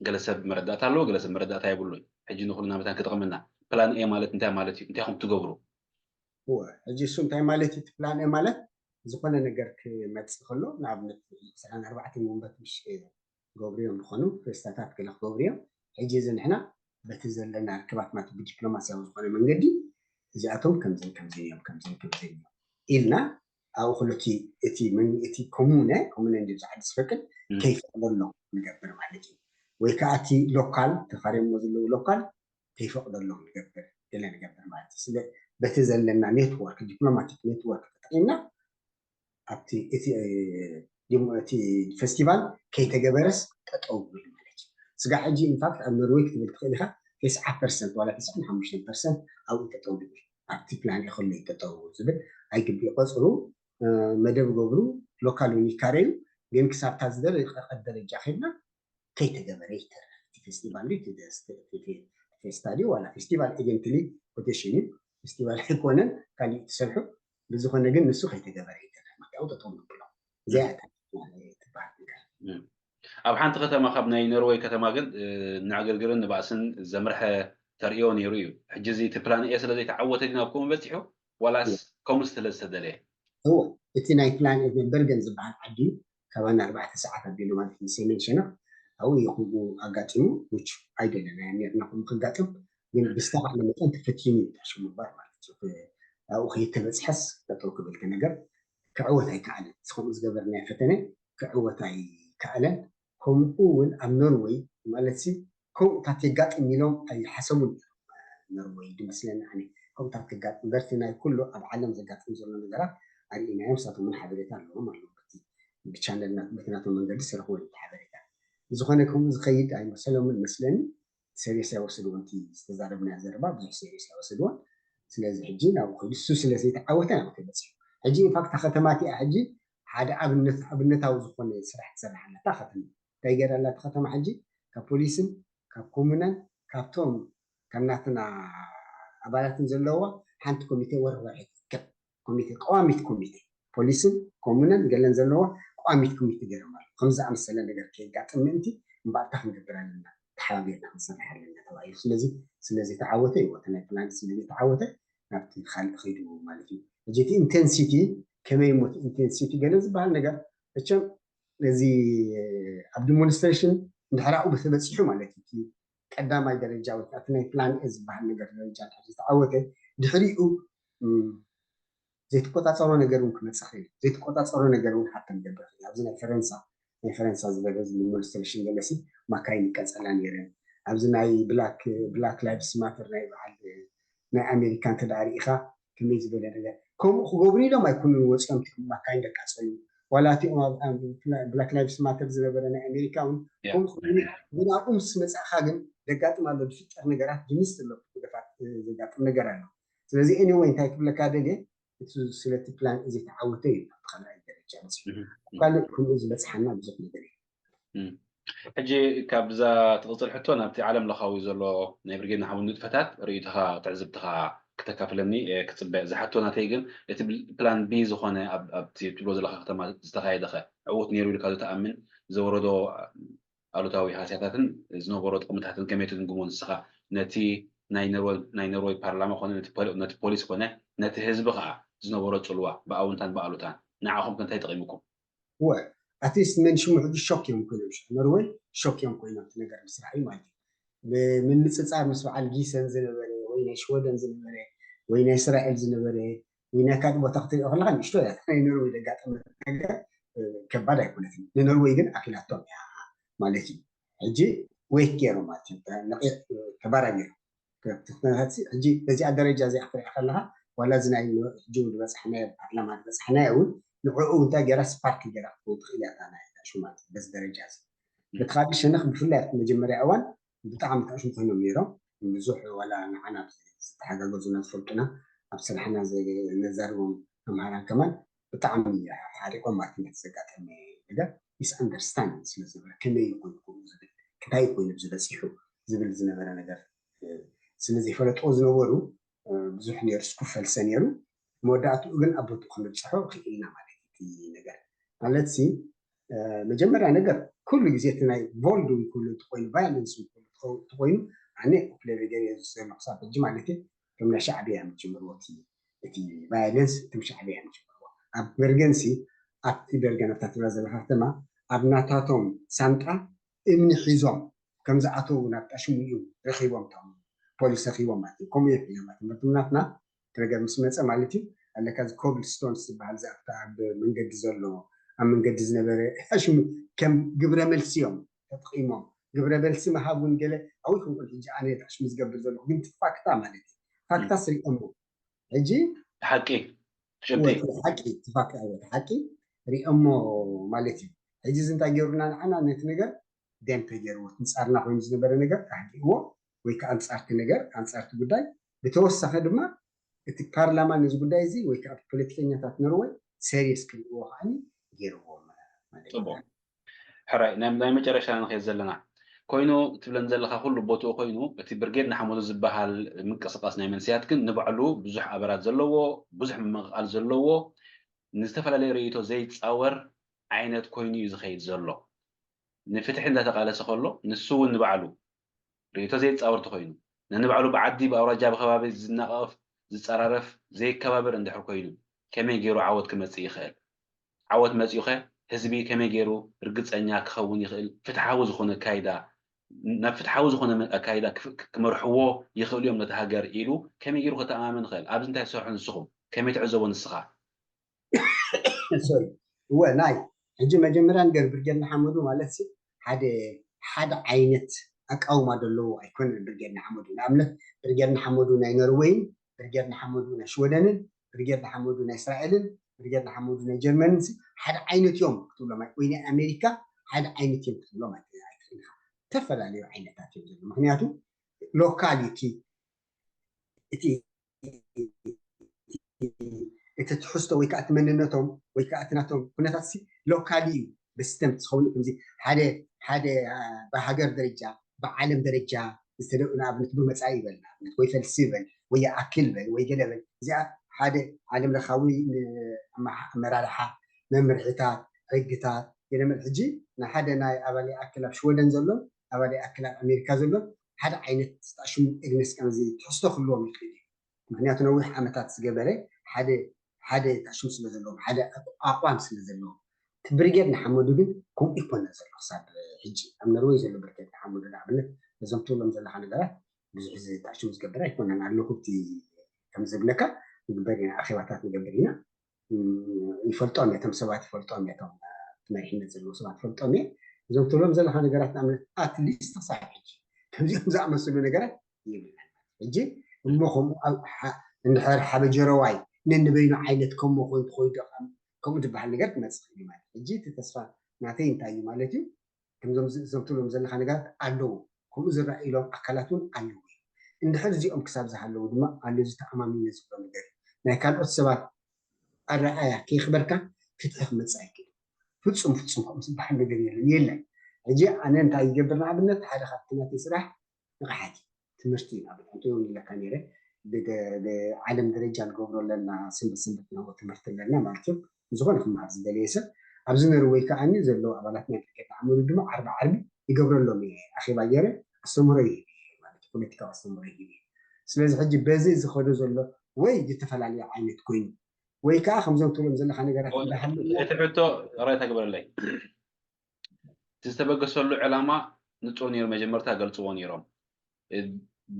ገለ ሰብ መረዳእታ ኣለዎ፣ ገለ ሰብ መረዳእታ የብሉን። ሕጂ ንኩልና መታን ክጠቕመና ፕላን ኤ ማለት እንታይ ማለት እዩ? እንታይ ከም ትገብሩ? ሕጂ እሱ እንታይ ማለት እዩ? ፕላን ኤ ማለት ዝኾነ ነገር ክመፅእ ከሎ ንኣብነት ዕስራን ኣርባዕተን ወንበር ምሽ ገብርዮም ዝኾኑ ፌስታታት ገለ ክገብሩ እዮም። ሕጂ እዚ ንሕና በቲ ዘለና ርክባት ማለት ብዲፕሎማስያዊ ዝኾነ መንገዲ እዚኣቶም ከምዝን ከምዝን እዮም ከምዝን ከምዝን እዮም ኢልና ኣብኡ ከሎ እቲ እቲ ኮሙነ ኮሙነ እንዲ ዓዲ ዝፈቅድ ከይፈቅደሎም ንገብር ማለት እዩ። ወይ ከዓ እቲ ሎካል ተኻርዮሞ ዘለዉ ሎካል ከይፈቅደሎም ንገብር ገለ ንገብር ማለት እዩ። ስለ በቲ ዘለና ኔትወርክ ዲፕሎማቲክ ኔትወርክ ተጠቂምና ኣብቲ እቲ እቲ ፌስቲቫል ከይተገበረስ ጠጠው ይብል ማለት እዩ። ስጋ ሕጂ ኢንፋክት ኣብ ኖርዌይ ክትብል ትኽእል ኢኻ ተስዓ ፐርሰንት ዋላ ተስዓን ሓሙሽተን ፐርሰንት ኣብኡ ጠጠው ይብል ኣብቲ ፕላን ከሎ እዩ ጠጠው ዝብል ኣይግቢ ቆፅሩ መደብ ገብሩ ሎካል እውን ይካረዩ ግን ክሳብታ ዝደረቀት ደረጃ ከድና ከይተገበረ ይተርፍ። እቲ ፌስቲቫል ፌስታ ድዩ ዋላ ፌስቲቫል ኤጀንትሊ ኮቴሽን እዩ ፌስቲቫል ኣይኮነን ካሊእ ትሰርሑ ብዝኾነ ግን ንሱ ከይተገበረ ይተርፍ። መታው ጠጠው ንብሎ እዚኣ ትበሃል ነገር። ኣብ ሓንቲ ከተማ ካብ ናይ ኖርወይ ከተማ ግን ንዕግርግርን ንባእስን ዘምርሐ ተርእዮ ነይሩ እዩ። ሕጂ እዚ እቲ ፕላን ኤ ስለ ዘይተዓወተ ድዩ ናብ ከምኡ በፂሑ ዋላስ ከምኡ ስለ ዝተደለየ? እወ እቲ ናይ ፕላን ኤ በርገን ዝበሃል ዓዲ እዩ። ካባና ኣርባዕተ ሰዓት ኣቢሉ ማለት እዩ ሰሜን ሸነኽ ኣብኡ እዩ ከምኡ ኣጋጢሙ። ውች ኣይደለናዮ ኔርና ከምኡ ከጋጥም ግን ብዝተኻእለ መጠን ተፈቲኑ እዩ ታሽሙ ምባል ማለት እዩ። ኣብኡ ከይተበፅሐስ ጠጠው ክብል ነገር ክዕወት ኣይከኣለን። ከምኡ ዝገበርናዮ ፈተነ ክዕወት ኣይከኣለን። ከምኡ እውን ኣብ ኖርወይ ማለት ሲ ከምኡታት የጋጥም ኢሎም ኣይሓሰቡን እዮም። ኖርወይ ድመስለኒ ኣነ ከምኡታት ከጋጥም በርቲ ናይ ኩሉ ኣብ ዓለም ዘጋጥም ዘሎ ነገራት ኣርእናዮም። ንሳቶም እውን ሓበሬታ ኣለዎም ኣለዉ በቲ ብቻነል በቲ ናቶም መንገዲ ዝረኽቦ ሓበሬታ። ብዝኾነ ከምኡ ዝኸይድ ኣይመሰሎምን መስለኒ። ሴሪየስ ኣይወሰድዎን እቲ ዝተዛረብናዮ ዘረባ ብዙሕ ሴሪየስ ኣይወሰድዎን። ስለዚ ሕጂ ናብኡ ከይዱ እሱ ስለ ዘይተዓወተ ናብኡ ተበፂሑ። ሕጂ ኢንፋክት እታ ከተማ እቲኣ ሕጂ ሓደ ኣብነት ኣብነታዊ ዝኾነ ስራሕ ትሰርሕ ኣላ እታ ከተማ። እንታይ ገይራ ኣላ እታ ከተማ ሕጂ ካብ ፖሊስን ካብ ኮሙነን ካብቶም ካብ ናትና ኣባላትን ዘለዋ ሓንቲ ኮሚቴ ወርሒ ወርሒ ትእከብ። ኮሚቴ ቀዋሚት ኮሚቴ ፖሊስን ኮሙነን ገለን ዘለዋ ቀዋሚት ኮሚቴ ገይሮም ኣለዉ። ከም ዝኣመሰለ ነገር ከየጋጥም ምእንቲ እምበኣርታ ክንገብር ኣለና ተሓባቢርና ክንሰርሕ ኣለና ተባሂሉ። ስለዚ ስለዚ ተዓወተ ይወተ ናይ ፕላን ስለዚ ተዓወተ ናብቲ ካልእ ከይዱ ማለት እዩ። ሕጂ እቲ ኢንቴንሲቲ ከመይ እሞ እቲ ኢንቴንሲቲ ገለ ዝበሃል ነገር መቸም እዚ ኣብ ዲሞንስትሬሽን እንድሕር ኣብኡ ብተበፂሑ ማለት እዩ እቲ ቀዳማይ ደረጃ ወይ ከዓ እቲ ናይ ፕላን ኤ ዝበሃል ነገር ደረጃ እንድሕር ዝተዓወተ ድሕሪኡ ዘይትቆፃፀሮ ነገር እውን ክመፅእ ክእል ዘይትቆፃፀሮ ነገር እውን ሓተም ገብረ ክእል ኣብዚ ናይ ፈረንሳ ናይ ፈረንሳ ዝበለ እዚ ዲሞንስትሬሽን ገለሲ ማካይን ይቀፀላ ነይረን ኣብዚ ናይ ብላክ ብላክ ላይቭስ ማተር ናይ በዓል ናይ ኣሜሪካ እንተ ደኣ ርኢኻ ከመይ ዝበለ ነገር ከምኡ ክገብሩ ኢሎም ኣይኮኑን ወፂኦም እቲኦም ማካይን ደቃፀሉ ዋላ እቲኦም ብላክ ላይቭስ ማተር ዝነበረ ናይ ኣሜሪካ እውን ከምኡ ክብሉ ግን ኣብኡ ምስ መፃእኻ ግን ደጋጥም ኣሎ ዝፍጠር ነገራት ጅንስ ኣሎ ደፋት ዘጋጥም ነገር ኣሎ ስለዚ ኤኒወይ እንታይ ክብለካ ደልየ እቲ ስለቲ ፕላን እዚ ተዓወተ እዩ ካልኣይ ደረጃ በፂሑ ካልእ ከምኡ ዝበፅሓና ብዙሕ ነገር እዩ ሕጂ ካብዛ ትቕፅል ሕቶ ናብቲ ዓለም ለኻዊ ዘሎ ናይ ብርጌድ ንሓመዱ ንጥፈታት ርእይቶኻ ትዕዝብትኻ ክተካፍለኒ ክፅበ ዝሓቶ ናተይ ግን እቲ ፕላን ቢ ዝኾነ ኣብቲ ትብሎ ዘለካ ከተማ ዝተኻየደኸ ዕዉት ነይሩ ኢልካ ዝተኣምን ዘወረዶ ኣሉታዊ ሃስያታትን ዝነበሮ ጥቕምታትን ከመይ ትግምግሞ ንስኻ? ነቲ ናይ ኖርወይ ናይ ኖርወይ ፓርላማ ኮነ ነቲ ፖሊ- ነቲ ፖሊስ ኮነ ነቲ ህዝቢ ከዓ ዝነበሮ ፅልዋ ብኣውንታን ብኣሉታን ንዓኹም ከ እንታይ ጠቒሙኩም? እወ ኣትሊስት መን ሽሙ ሕጂ ሾክ እዮም ኮይኖም ሽ ኖርወይ ሾክ እዮም ኮይኖም እቲ ነገር ምስ ረኣዩ ማለት እዩ። ብምንፅፃር ምስ በዓል ጊሰን ዝነበረ ወይ ናይ ሽወደን ዝነበረ ወይ ናይ እስራኤል ዝነበረ ወይ ናይ ካልእ ቦታ ክትሪኦ ከለካ ንእሽቶ እያ ናይ ኖርወይ ዘጋጠመት ነገር ከባድ ኣይኮነትን። ንኖርወይ ግን ኣኪላቶም እያ ማለት እዩ። ሕጂ ዌክ ገይሮም ማለት እዩ። ነቒ ተባራቢሮም። ኩነታት ሕጂ በዚኣ ደረጃ እዚኣ ክትሪኣ ከለካ ዋላ እዚ ናይ ሕጂ እውን ዝበፅሓናዮ ፓርላማ ዝበፅሓናዮ እውን ንዕኡ እንታይ ገይራ ስፓርክ ገይራ ክትከውን ትኽእል እያ እታ ናይ ሽማት በዚ ደረጃ እዚ። በቲ ካልእ ሸነኽ ብፍላይ ኣብቲ መጀመርያ እዋን ብጣዕሚ ተዕሽም ኮይኖም ነይሮም። ብዙሕ ዋላ ንዓና ዝተሓጋገዙና ዝፈልጡና ኣብ ስራሕና ነዛርቦም መምሃራን ከማን ብጣዕሚ ሓሪቆም ማለት ነቲ ዘጋጠመ ነገር ሚስ ኣንደርስታንድ ስለ ዝነበረ ከመይ ኮይኑ ከምኡ ዝብል እንታይ ኮይኑ ዝበፂሑ ዝብል ዝነበረ ነገር ስለ ዘይፈለጥዎ ዝነበሩ ብዙሕ ነይሩ ስኩፈልሰ ነይሩ። መወዳእትኡ ግን ኣብ ቦትኡ ክንብፅሖ ክኢልና ማለት እዩ። እቲ ነገር ማለት ሲ መጀመርያ ነገር ኩሉ ግዜ እቲ ናይ ቦልድ እውን ኩሉ እንተኮይኑ ቫይለንስ እውን ኩሉ እንተኮይኑ ኣነ ኦፕሌሪ ገር ዘሎ ክሳብ ሕጂ ማለት እዩ ከም ናይ ሻዕብያ እዮም ዝጅምርዎ እቲ እቲ ቫይለንስ እቶም ሻዕብያ እዮም ዝጅምርዎ። ኣብ በርገን ሲ ኣብቲ በርገን ኣብታ ትብላ ዘለካ ከተማ ኣብ ናታቶም ሳንጣ እምኒ ሒዞም ከም ዝኣተዉ ናብ ጣሽሙ እዩ ረኪቦም እቶም ፖሊስ ረኪቦም ማለት እዩ። ከምኡ እዮም ሒዞም ማለት እዩ። ምክንያቱ ናትና ነገር ምስ መፀ ማለት እዩ ኣለካ እዚ ኮብል ስቶንስ ዝበሃል እዚ ኣብታ ኣብ መንገዲ ዘሎ ኣብ መንገዲ ዝነበረ ሽሙ ከም ግብረ መልሲ እዮም ተጠቂሞም ግብረ መልሲ ምሃብ እውን ገለ ኣዊኩም ሕጂ ኣነ ሽሙ ዝገብር ዘለኩ ግን ፋክታ ማለት እዩ ፋክታ ስሪኦሞ ሕጂ ሓቂ ጭብጢ ሓቂ ፋክታ ሓቂ ሪኦሞ ማለት እዩ። ሕጂ እዚ እንታይ ገይሩና ንዓና ነቲ ነገር ደምፔ ገይርዎ ንፃርና ኮይኑ ዝነበረ ነገር ኣህዲእዎ ወይ ከዓ ኣንፃርቲ ነገር ኣንፃርቲ ጉዳይ ብተወሳኺ ድማ እቲ ፓርላማ ነዚ ጉዳይ እዚ ወይ ከዓ ፖለቲከኛታት ኖርወይ ሰሪየስ ክርእዎ ከዓ ገይርዎም ማለት እዩ። ሕራይ ናይ ናይ መጨረሻ ንኸይድ ዘለና ኮይኑ ትብለን ዘለካ ኩሉ ቦትኡ ኮይኑ እቲ ብርጌድ ንሓመዱ ዝበሃል ምንቅስቃስ ናይ መንስያት ግን ንባዕሉ ብዙሕ ኣበራት ዘለዎ ብዙሕ ምምቕቓል ዘለዎ ንዝተፈላለየ ርእይቶ ዘይፃወር ዓይነት ኮይኑ እዩ ዝኸይድ ዘሎ። ንፍትሒ እንዳተቃለሰ ከሎ ንሱ እውን ንባዕሉ ርእይቶ ዘይፃወር ተኮይኑ ነንባዕሉ ብዓዲ ብኣውራጃ ብከባቢ ዝናቐፍ ዝፀራረፍ ዘይከባበር እንድሕር ኮይኑ ከመይ ገይሩ ዓወት ክመፅእ ይኽእል? ዓወት መፂኡ ከ ህዝቢ ከመይ ገይሩ ርግፀኛ ክኸውን ይኽእል? ፍትሓዊ ዝኾነ ኣካይዳ ናብ ፍትሓዊ ዝኾነ ኣካይዳ ክመርሕዎ ይኽእሉ እዮም ነቲ ሃገር ኢሉ ከመይ ገይሩ ከተኣማመን ይኽእል? ኣብዚ እንታይ ትሰርሑ ንስኹም? ከመይ ትዕዘቦ ንስኻ? እወ ናይ ሕጂ መጀመርያ ነገር ብርጌድ ንሓመዱ ማለት ሓደ ሓደ ዓይነት ኣቃውማ ዘለዎ ኣይኮነን። ብርጌድ ንሓመዱ ንኣብነት ብርጌድ ንሓመዱ ናይ ኖርወይን ብርጌድ ንሓመዱ ናይ ሽወደንን ብርጌድ ንሓመዱ ናይ እስራኤልን ብርጌድ ንሓመዱ ናይ ጀርመንን ሓደ ዓይነት እዮም ክትብሎም ወይ ናይ ኣሜሪካ ሓደ ዓይነት እዮም ክትብሎም ኣይትኽእልካ። ዝተፈላለዩ ዓይነታት እዮም ዘሎ ምክንያቱ ሎካል እዩ እቲ እቲ ትሕዝቶ ወይ ከዓ እቲ መንነቶም ወይ ከዓ እቲ ናቶም ኩነታት ሲ ሎካሊ እዩ በስስተም ዝኸውን ከምዚ ሓደ ሓደ ብሃገር ደረጃ ብዓለም ደረጃ ንኣብነት ብመፃኢ ይበል ንኣብነት ወይ ፈልሲ ይበል ወይ ይኣክል በል ወይ ገለ በል እዚኣ ሓደ ዓለም ለካዊ ኣመራርሓ መምርሒታት ሕግታት ገለ ሕጂ ንሓደ ናይ ኣባል ይኣክል ኣብ ሽወደን ዘሎ ኣባል ይኣክል ኣብ ኣሜሪካ ዘሎ ሓደ ዓይነት ሽሙ ኤግነስ ከምዚ ትሕዝቶ ክህልዎም ይኽእል እዩ። ምክንያቱ ነዊሕ ዓመታት ዝገበረ ሓደ ሓደ ሽሙ ስለ ዘለዎም ሓደ ኣቋም ስለ ዘለዎም እቲ ብሪጌድ ንሓመዱ ግን ከምኡ ይኮነ ዘሎ ክሳብ ሕጂ ኣብ ነርወይ ዘሎ ብሪጌድ ንሓመዱ ንኣብነት ነዞም ትብሎም ዘለካ ነገራት ብዙሕ ዝታሽሙ ዝገብር ኣይኮነን ኣለኩ እቲ ከም ዝብለካ ንግበር ኢና ኣኼባታት ንገብር ኢና ይፈልጦም እየ እቶም ሰባት ይፈልጦም እየ እቶም መሪሕነት ዘለዉ ሰባት ይፈልጦም እየ እዞም ትብሎም ዘለካ ነገራት ንኣብነት ኣትሊስት ክሳብ ሕጂ ከምዚኦም ዝኣመሰሉ ነገራት ይብለን ሕጂ እሞ ከምኡ እንድሕር ሓበጀረዋይ ነንበይኑ ዓይነት ከሞ ኮይኑ ትኮይዶ ከምኡ ዝበሃል ነገር ክመፅእ ይኽእል ማለት ሕጂ እቲ ተስፋ ናተይ እንታይ እዩ ማለት እዩ ከምዞም ዝእዘምትሎም ዘለካ ነገራት ኣለዉ ከምኡ ዝረኣዩሎም ኣካላት እውን ኣለዉ እንድሕር እዚኦም ክሳብ ዝሃለዉ ድማ ኣሎ ዝተኣማሚነ ዝብሎ ነገር ናይ ካልኦት ሰባት ኣረኣያ ከይክበርካ ፍትሒ ክመፅእ ኣይክእል ፍፁም ፍፁም ከምኡ ዝበሃል ነገር የለን የለን ሕጂ ኣነ እንታይ ይገብር ንኣብነት ሓደ ካብቲ ናተይ ስራሕ ንቕሓት እዩ ትምህርቲ እዩ ንኣብነት እንተይውን ኢለካ ነይረ ብዓለም ደረጃ ንገብሮ ኣለና ስንበት ስንበት ንህቦ ትምህርቲ ኣለና ማለት እዩ ንዝኾነ ክመሃር ዝደለየ ሰብ ኣብዚ ነርወይ ከዓኒ ዘለዉ ኣባላት ናይ ብርጌድ ንሓመዱ ድማ ዓርቢ ዓርቢ ይገብረሎም እየ ኣኼባ ገይረ ኣስተምህሮ ይህብ እየ ማለት እዩ። ፖለቲካዊ ኣስተምህሮ ይህብ እየ። ስለዚ ሕጂ በዚ ዝኸዶ ዘሎ ወይ ዝተፈላለየ ዓይነት ኮይኑ ወይ ከዓ ከምዞም ትብሎም ዘለካ ነገራት እንዳሃሉ እቲ ሕቶ ራይ ተግበረለይ እቲ ዝተበገሰሉ ዕላማ ንፁር ነይሩ። መጀመርታ ገልፅዎ ነይሮም።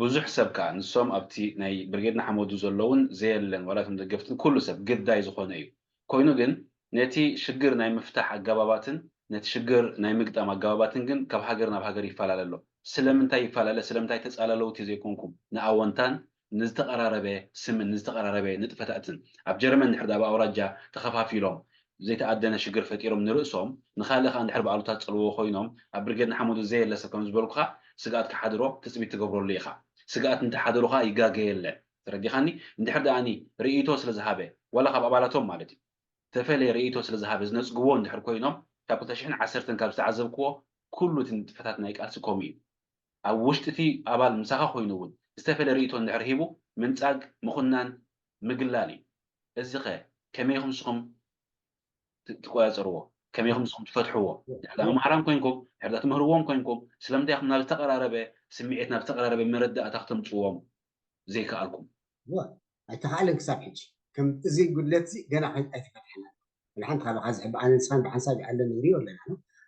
ብዙሕ ሰብ ከዓ ንሶም ኣብቲ ናይ ብርጌድ ንሓመዱ ዘለውን ዘየለን ዋላ እቶም ደገፍትን ኩሉ ሰብ ግዳይ ዝኾነ እዩ። ኮይኑ ግን ነቲ ሽግር ናይ ምፍታሕ ኣገባባትን ነቲ ሽግር ናይ ምግጣም ኣገባባትን ግን ካብ ሃገር ናብ ሃገር ይፈላለ ኣሎ። ስለምንታይ ይፈላለ? ስለምንታይ ተፃላለውቲ ዘይኮንኩም ንኣወንታን ንዝተቐራረበ ስምን ንዝተቐራረበ ንጥፈታትን ኣብ ጀርመን ድሕር ኣብ ኣውራጃ ተኸፋፊሎም ዘይተኣደነ ሽግር ፈጢሮም ንርእሶም ንኻልእ ከዓ እንድሕር ባዕሉታት ፀልዎ ኮይኖም ኣብ ብርጌድ ንሓመዱ ዘየለ ሰብ ከም ዝበልኩኻ ስግኣት ክሓድሮ ትፅቢት ትገብረሉ ኢኻ። ስግኣት እንተሓደሩ ከዓ ይጋገ የለ። ተረዲኻኒ? እንድሕር ደኣኒ ርእይቶ ስለ ዝሃበ ዋላ ካብ ኣባላቶም ማለት እዩ ተፈለየ ርእይቶ ስለ ዝሃበ ዝነፅግዎ እንድሕር ኮይኖም ካብ ክልተ ሽሕን ዓሰርተን ካብ ዝተዓዘብክዎ ኩሉ እቲ ንጥፈታት ናይ ቃልሲ ከምኡ እዩ። ኣብ ውሽጢ እቲ ኣባል ምሳኻ ኮይኑ እውን ዝተፈለ ርእይቶ እንድሕር ሂቡ ምንጻግ፣ ምኹናን፣ ምግላል እዩ። እዚ ኸ ከመይ ኢኹም ንስኹም ት- ትቆጻጸርዎ? ከመይ ኢኹም ንስኹም ትፈትሕዎ? ድሕር ኣምሃራም ኮይንኩም ድሕር ትምህርዎም ኮይንኩም ስለምንታይ ኢኹም ናብ ዝተቐራረበ ስምዒት ናብ ዝተቐራረበ መረዳእታ ክተምፅዎም ዘይከኣልኩም? ኣይተኻእለን ክሳብ ሕጂ ከም እዚ ጉድለት እዚ ገና ኣይተፈትሐና። ሓንቲ ካብ ካ ዝሕብ ኣነ ንስኻን ብሓንሳብ ይኣለ ንሪኦ ኣለና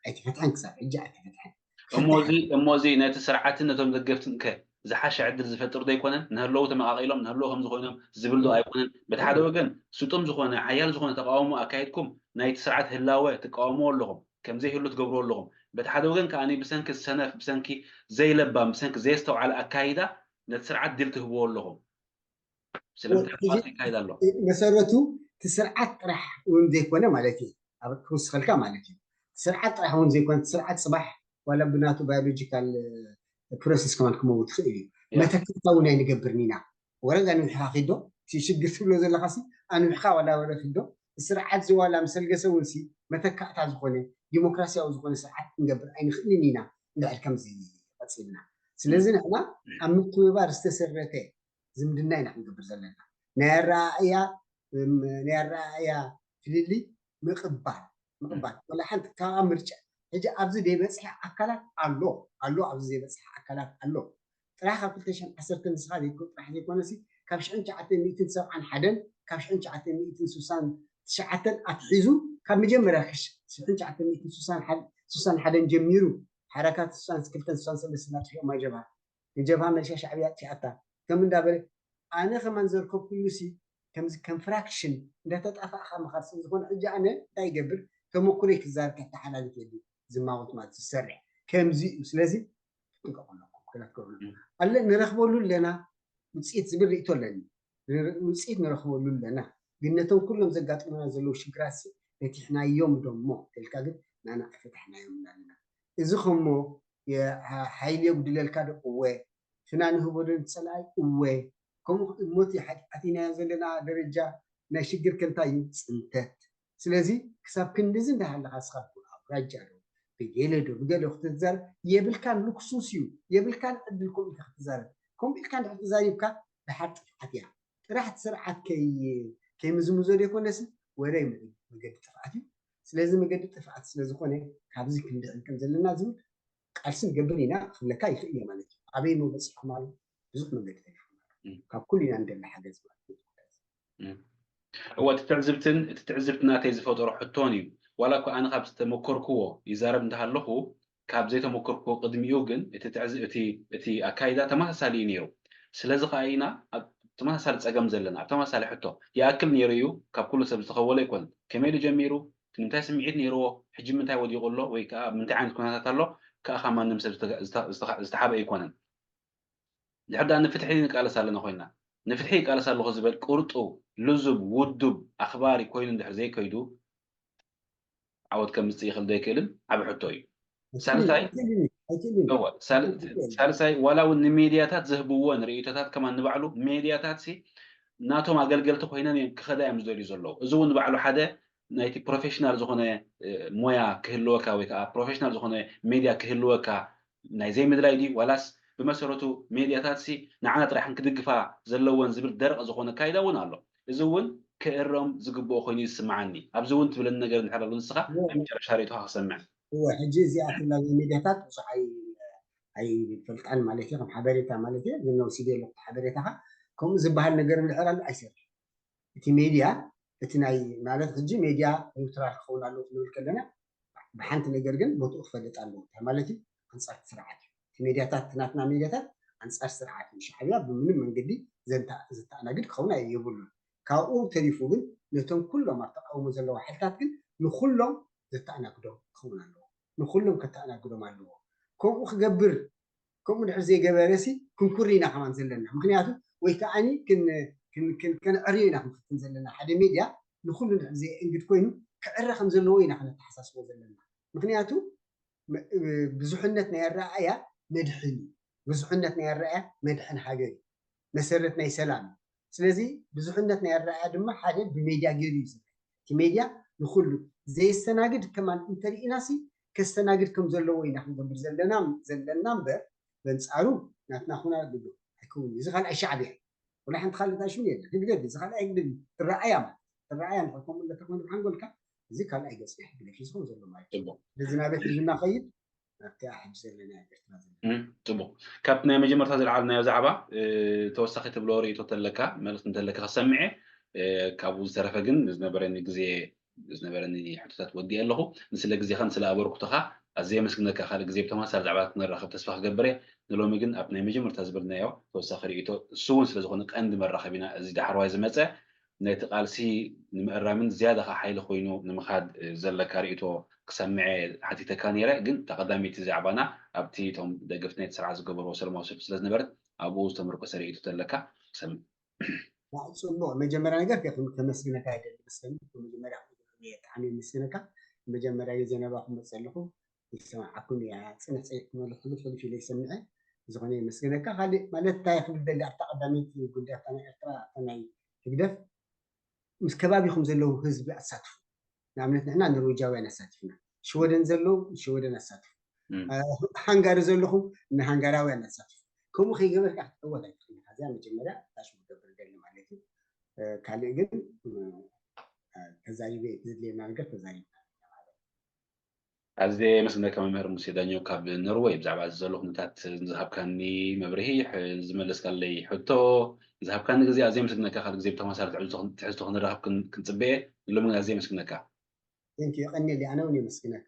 ኣይተፈትሐን ክሳብ ሕጂ ኣይተፈትሐን። እሞዚ እሞዚ ነቲ ስርዓትን ነቶም ደገፍትን ከ ዝሓሸ ዕድል ዝፈጥር ዶ ኣይኮነን? ንህለዉ ተመቃቂሎም ንህለዉ ከም ዝኾይኖም ዝብል ዶ ኣይኮነን? በቲ ሓደ ወገን ስጡም ዝኾነ ሓያል ዝኾነ ተቃውሞ ኣካይድኩም ናይቲ ስርዓት ህላወ ትቃወምዎ ኣለኹም፣ ከምዘይህሉ ትገብርዎ ኣለኹም። በቲ ሓደ ወገን ከኣ ብሰንኪ ሰነፍ፣ ብሰንኪ ዘይለባም፣ ብሰንኪ ዘየስተውዓለ ኣካይዳ ነቲ ስርዓት ድል ትህብዎ ኣለኹም። ስለምንታይ ሕጂ ይካየድ ኣሎ? መሰረቱ እቲ ስርዓት ጥራሕ እውን ዘይኮነ ማለት እዩ። ኣብ ክውስኸልካ ማለት እዩ። ስርዓት ጥራሕ እውን ዘይኮነ እቲ ስርዓት ፅባሕ ዋላ ብናቱ ባዮሎጂካል ፕሮሰስ ከማን ክመውት ይኽእል እዩ። መተካእታ እውን ኣይንገብርን ኢና። ወረዳ ንውሕኻ ኪዶ እቲ ሽግር ትብሎ ዘለካ ሲ ኣንውሕኻ ዋላ ወረ ኪዶ ስርዓት ዝዋላ ምሰልገሰ እውን ሲ መተካእታ ዝኾነ ዲሞክራሲያዊ ዝኾነ ስርዓት ክንገብር ኣይንኽእልን ኢና እንድሕር ከምዚ ቀፂልና። ስለዚ ንሕና ኣብ ምክብባር ዝተሰረተ ዝምድና ኢና ክንገብር ዘለና። ናይ ኣረኣእያ ናይ ኣረኣእያ ፍልልይ ምቕባል ምቕባል ወላ ሓንቲ ካብኣ ምርጫ ሕጂ ኣብዚ ዘይበፅሐ ኣካላት ኣሎ ኣሎ ኣብዚ ዘይበፅሐ ኣካላት ኣሎ ጥራሕ ካብ ክልተ ሽሕን ዓሰርተን ንስኻ ዘይኮ ጥራሕ ዘይኮነሲ ካብ ሽሕን ትሽዓተ ሚእትን ሰብዓን ሓደን ካብ ሽሕን ትሽዓተ ሚእትን ስሳን ትሽዓተን ኣትሒዙ ካብ መጀመርያ ሽሕን ትሽዓተ ሚእትን ስሳን ሓደን ጀሚሩ ሓረካት ስሳን ክልተን ስሳን ሰለስተን ኣጥፊኦማ ጀብሃ ንጀብሃ መልሻ ሻዕብያ ኣጥፊኣታ ከም እንዳበለ ኣነ ከማን ዘርከብኩሉ ሲ ከምዚ ከም ፍራክሽን እንዳተጣፋእካ ምኻድ ስለ ዝኾነ ሕጂ ኣነ እንታይ ይገብር ተመኩረይ ክዛረብ ከተሓላልፍ የድሊ ዝማወት ማለት ዝሰርሕ ከምዚ እዩ ስለዚ ትጥንቀቁ ኣለኩም ክላትገሩ ኣለ ንረኽበሉ ኣለና ውፅኢት ዝብል ርእቶ ኣለኒ ውፅኢት ንረኽበሉ ኣለና ግን ነቶም ኩሎም ዘጋጥሙና ዘለዉ ሽግራት በቲሕናዮም ዶሞ ተልካ ግን ናና ኣይፈታሕናዮም ኣለና እዚ ከሞ ሓይሊ የጉድለልካ ዶ እወ ፍና ንህቦ ዶ ንፀላኣይ እወ ከምኡ ሞት ኣቲናዮ ዘለና ደረጃ ናይ ሽግር ከንታ እዩ ፅንተት ስለዚ ክሳብ ክንድዚ እንዳሃለካ ስኻ ኣውራጃ ዶ ብገለ ዶ ብገለ ክትዛረብ የብልካን ልክሱስ እዩ የብልካን ዕድል ከምኡ ኢልካ ክትዛረብ ከምኡ ኢልካ እንድሕር ተዛሪብካ ድሓር ጥፍዓት እያ ጥራሕ እቲ ስርዓት ከይምዝምዞ ዘይኮነሲ ወረ መገዲ ጥፍዓት እዩ ስለዚ መገዲ ጥፍዓት ስለዝኾነ ካብዚ ክንድሕን ከም ዘለና ዝብል ቃልሲ ንገብር ኢና ክብለካ ይኽእል እየ ማለት እዩ ኣበይ መበፂሕኩም ኣሎ ብዙሕ መገዲ ተሪፉ ካብ ኩሉ ኢና ንደሊ ሓገዝ ማለት እዩ እወ እቲ ትዕዝብትን እቲ ትዕዝብቲ ናተይ ዝፈጠሮ ሕቶን እዩ ዋላ እኮ ኣነ ካብ ዝተመከርክዎ ይዛረብ እንተሃለኹ ካብ ዘይተመከርክዎ ቅድሚኡ ግን እቲ ኣካይዳ ተመሳሳሊ እዩ ነይሩ ስለዚ ከዓ ኢና ተመሳሳሊ ፀገም ዘለና ኣብ ተመሳሳሊ ሕቶ ይኣክል ነይሩ እዩ ካብ ኩሉ ሰብ ዝተኸወለ ኣይኮነን ከመይ ኢሉ ጀሚሩ ንምንታይ ስምዒት ነይርዎ ሕጂ ምንታይ ወዲቑ ኣሎ ወይ ከዓ ምንታይ ዓይነት ኩነታት ኣሎ ከዓ ካብ ማንም ሰብ ዝተሓበ ኣይኮነን ድሕር ደኣ ንፍትሒ ንቃለስ ኣለና ኮይና ንፍትሒ ይቃለስ ኣለኹ ዝበል ቁርጡ ልዙብ ውዱብ ኣኽባሪ ኮይኑ እንድሕር ዘይከይዱ ዓወት ከምፅእ ይኽእል ዶ ኣይክእልን ዓብ ሕቶ እዩ ሳልሳይ ሳልሳይ ዋላ እውን ንሜድያታት ዝህብዎ ንርእቶታት ከማን ንባዕሉ ሜድያታት ሲ ናቶም ኣገልገልቲ ኮይነን ክኸዳ እዮም ዝደልዩ ዘለዉ እዚ እውን ንባዕሉ ሓደ ናይቲ ፕሮፌሽናል ዝኾነ ሞያ ክህልወካ ወይ ከዓ ፕሮፌሽናል ዝኾነ ሜድያ ክህልወካ ናይ ዘይምድላይ ድዩ ዋላስ ብመሰረቱ ሜድያታት ሲ ንዓና ጥራሕ ክድግፋ ዘለወን ዝብል ደረቕ ዝኾነ ኣካይዳ እውን ኣሎ እዚ እውን ክእረም ዝግብኦ ኮይኑ ይስምዓኒ ኣብዚ እውን ትብለኒ ነገር እንድሕር ኣሎ ንስኻ ናይ መጨረሻ ርእቶኻ ክሰምዕ እወ፣ ሕጂ እዚኣ ትብላ ሚድያታት ብዙሕ ኣይ ኣይፈልጣን ማለት እዩ፣ ከም ሓበሬታ ማለት እዩ። ግን ወሲደ ኣለኩ ሓበሬታኻ። ከምኡ ዝበሃል ነገር እንድሕር ኣሎ ኣይሰርሕ። እቲ ሜድያ እቲ ናይ ማለት ሕጂ ሜድያ ኒውትራል ክኸውን ኣለዎ ክንብል ከለና ብሓንቲ ነገር ግን ቦትኡ ክፈልጥ ኣለዎ። እንታይ ማለት እዩ? ኣንጻር እቲ ስርዓት እዩ። እቲ ሜድያታት ናትና ሜድያታት ኣንጻር ስርዓት እዩ። ሻዕብያ ብምንም መንገዲ ዘንታ- ዘተኣናግድ ክኸውን ኣይ- የብሉን። ካብኡ ተሪፉ ግን ነቶም ኩሎም ኣብ ተቃውሞ ዘለዉ ሓይልታት ግን ንኩሎም ዘተኣናግዶ ክኸውን ኣለዎ። ንኩሎም ከተኣናግዶም ኣለዎ። ከምኡ ክገብር ከምኡ ድሕር ዘይገበረ ሲ ክንኩሪ ኢና ከማን ዘለና። ምክንያቱ ወይ ከዓኒ ክን- ክን- ክን- ከነዕርዮ ኢና ክንፍትን ዘለና። ሓደ ሜድያ ንኩሉ ድሕር ዘየእንግድ ኮይኑ ክዕረ ከም ዘለዎ ኢና ከነተሓሳስቦ ዘለና። ምክንያቱ መ- ብዙሕነት ናይ ኣረኣእያ መድሕን እዩ። ብዙሕነት ናይ ኣረኣእያ መድሕን ሃገር እዩ። መሰረት ናይ ሰላም እዩ። ስለዚ ብዙሕነት ናይ ኣረኣእያ ድማ ሓደ ብሜድያ ገይሩ እዩ ዝረአ። እቲ ሜድያ ንኩሉ ዘየስተናግድ ከማን እንተርኢና ሲ ከስተናግድ ከም ዘለዎ ኢና ክንገብር ዘለና ዘለና እምበር በንጻሩ ናትና ኩና ግዱ ኣይከውን። እዚ ካልኣይ ሻዕብያ ወላ ሓንቲ ካልእ ሽም የለን። ህግደፍ እዚ ካልኣይ ህግደፍ ትረኣያ ማለት ትረኣያ ንክከም እንተኮይኑ ብሓንጎልካ እዚ ካልኣይ ገጽ ናይ ህግደፍ እዩ ዝኸውን ዘሎ ማለት እዩ። ስለዚ ናበይ ሒዙና ከይድ ኣብቲ ሕጂ ዘለና ኤርትራ ዘለና እም፣ ጽቡቕ። ካብቲ ናይ መጀመርታ ዝለዓልናዮ ዛዕባ እ፣ ተወሳኺ ትብሎ ርእይቶ ተለካ መልእኽቲ እንተለካ ክሰምዐ እ፣ ካብኡ ዝተረፈ ግን ዝነበረኒ ግዜ ዝነበረኒ ሕቶታት ወዲኤ ኣለኹ። ንስለ ግዜኻን ስለ ኣበርክቶኻ ኣዝየ የመስግነካ። ካልእ ግዜ ብተመሳሳሊ ዛዕባታት ክንራኸብ ተስፋ ክገብር እየ። ንሎሚ ግን ኣብ ናይ መጀመርታ ዝበልናዮ ተወሳኺ ርእይቶ እሱ እውን ስለ ዝኾነ ቀንዲ መራኸቢና እዚ ዳሕረዋይ ዝመጸ ነቲ ቃልሲ ንምእራምን ዝያዳ ከዓ ሓይሊ ኮይኑ ንምኻድ ዘለካ ርእይቶ ክሰምዐ ሓቲተካ ነይረ። ግን እታ ቀዳመይቲ ዛዕባና ኣብቲ እቶም ደገፍቲ ናይቲ ስርዓት ዝገበርዎ ሰላማዊ ሰልፊ ስለ ዝነበረት ኣብኡ ዝተመርኮሰ ርእይቶ ተለካ ክሰምዕ። ጽቡቕ መጀመርያ ነገር ከመስግነካ ይደሊ መስገን መጀመርያ ብጣዕሚ የመስግነካ። መጀመርያ ግዜ ናባኹም መፅእ ኣለኹ ይሰማዓኩም እያ። ፅንሕ ፀይኩም ኣሎ ሕልፍ ሕልፍ ኢለ ይሰምዐ ዝኾነ የመስግነካ። ካልእ ማለት እንታይ ክብል ደሊ ኣብታ ቀዳመይቲ ጉዳይ ኣብታ ናይ ኤርትራ ኣብታ ናይ ህግደፍ ምስ ከባቢኹም ዘለዉ ህዝቢ ኣሳትፉ። ንኣብነት ንሕና ኖርዌጃውያን ኣሳቲፍና፣ ሽወደን ዘለዉ ንሽወደን ኣሳትፉ፣ ሃንጋሪ ዘለኹም ንሃንጋራውያን ኣሳትፉ። ከምኡ ከይገበርካ ክትዕወት ኣይትኽእልን። እዚኣ መጀመርያ ታሽሙ ገብር ደሊ ማለት እዩ። ካልእ ግን ተዛሪበ እቲ ዘድልየና ነገር ተዛሪብና። ኣዝየ የመስግነካ መምህር ሙሴ ዳኘው ካብ ኖርወይ ብዛዕባ እዚ ዘሎ ኩነታት ንዝሃብካኒ መብርሂ፣ ዝመለስካለይ ሕቶ፣ ዝሃብካኒ ግዜ ኣዝየ የመስግነካ። ካልእ ግዜ ብተመሳሳሊ ትሕዝቶ ክንራኸብ ክንጽበየ። ንሎሚ ግን ኣዝየ የመስግነካ። Thank you የቐንየለይ። ኣነ እውን የመስግነካ።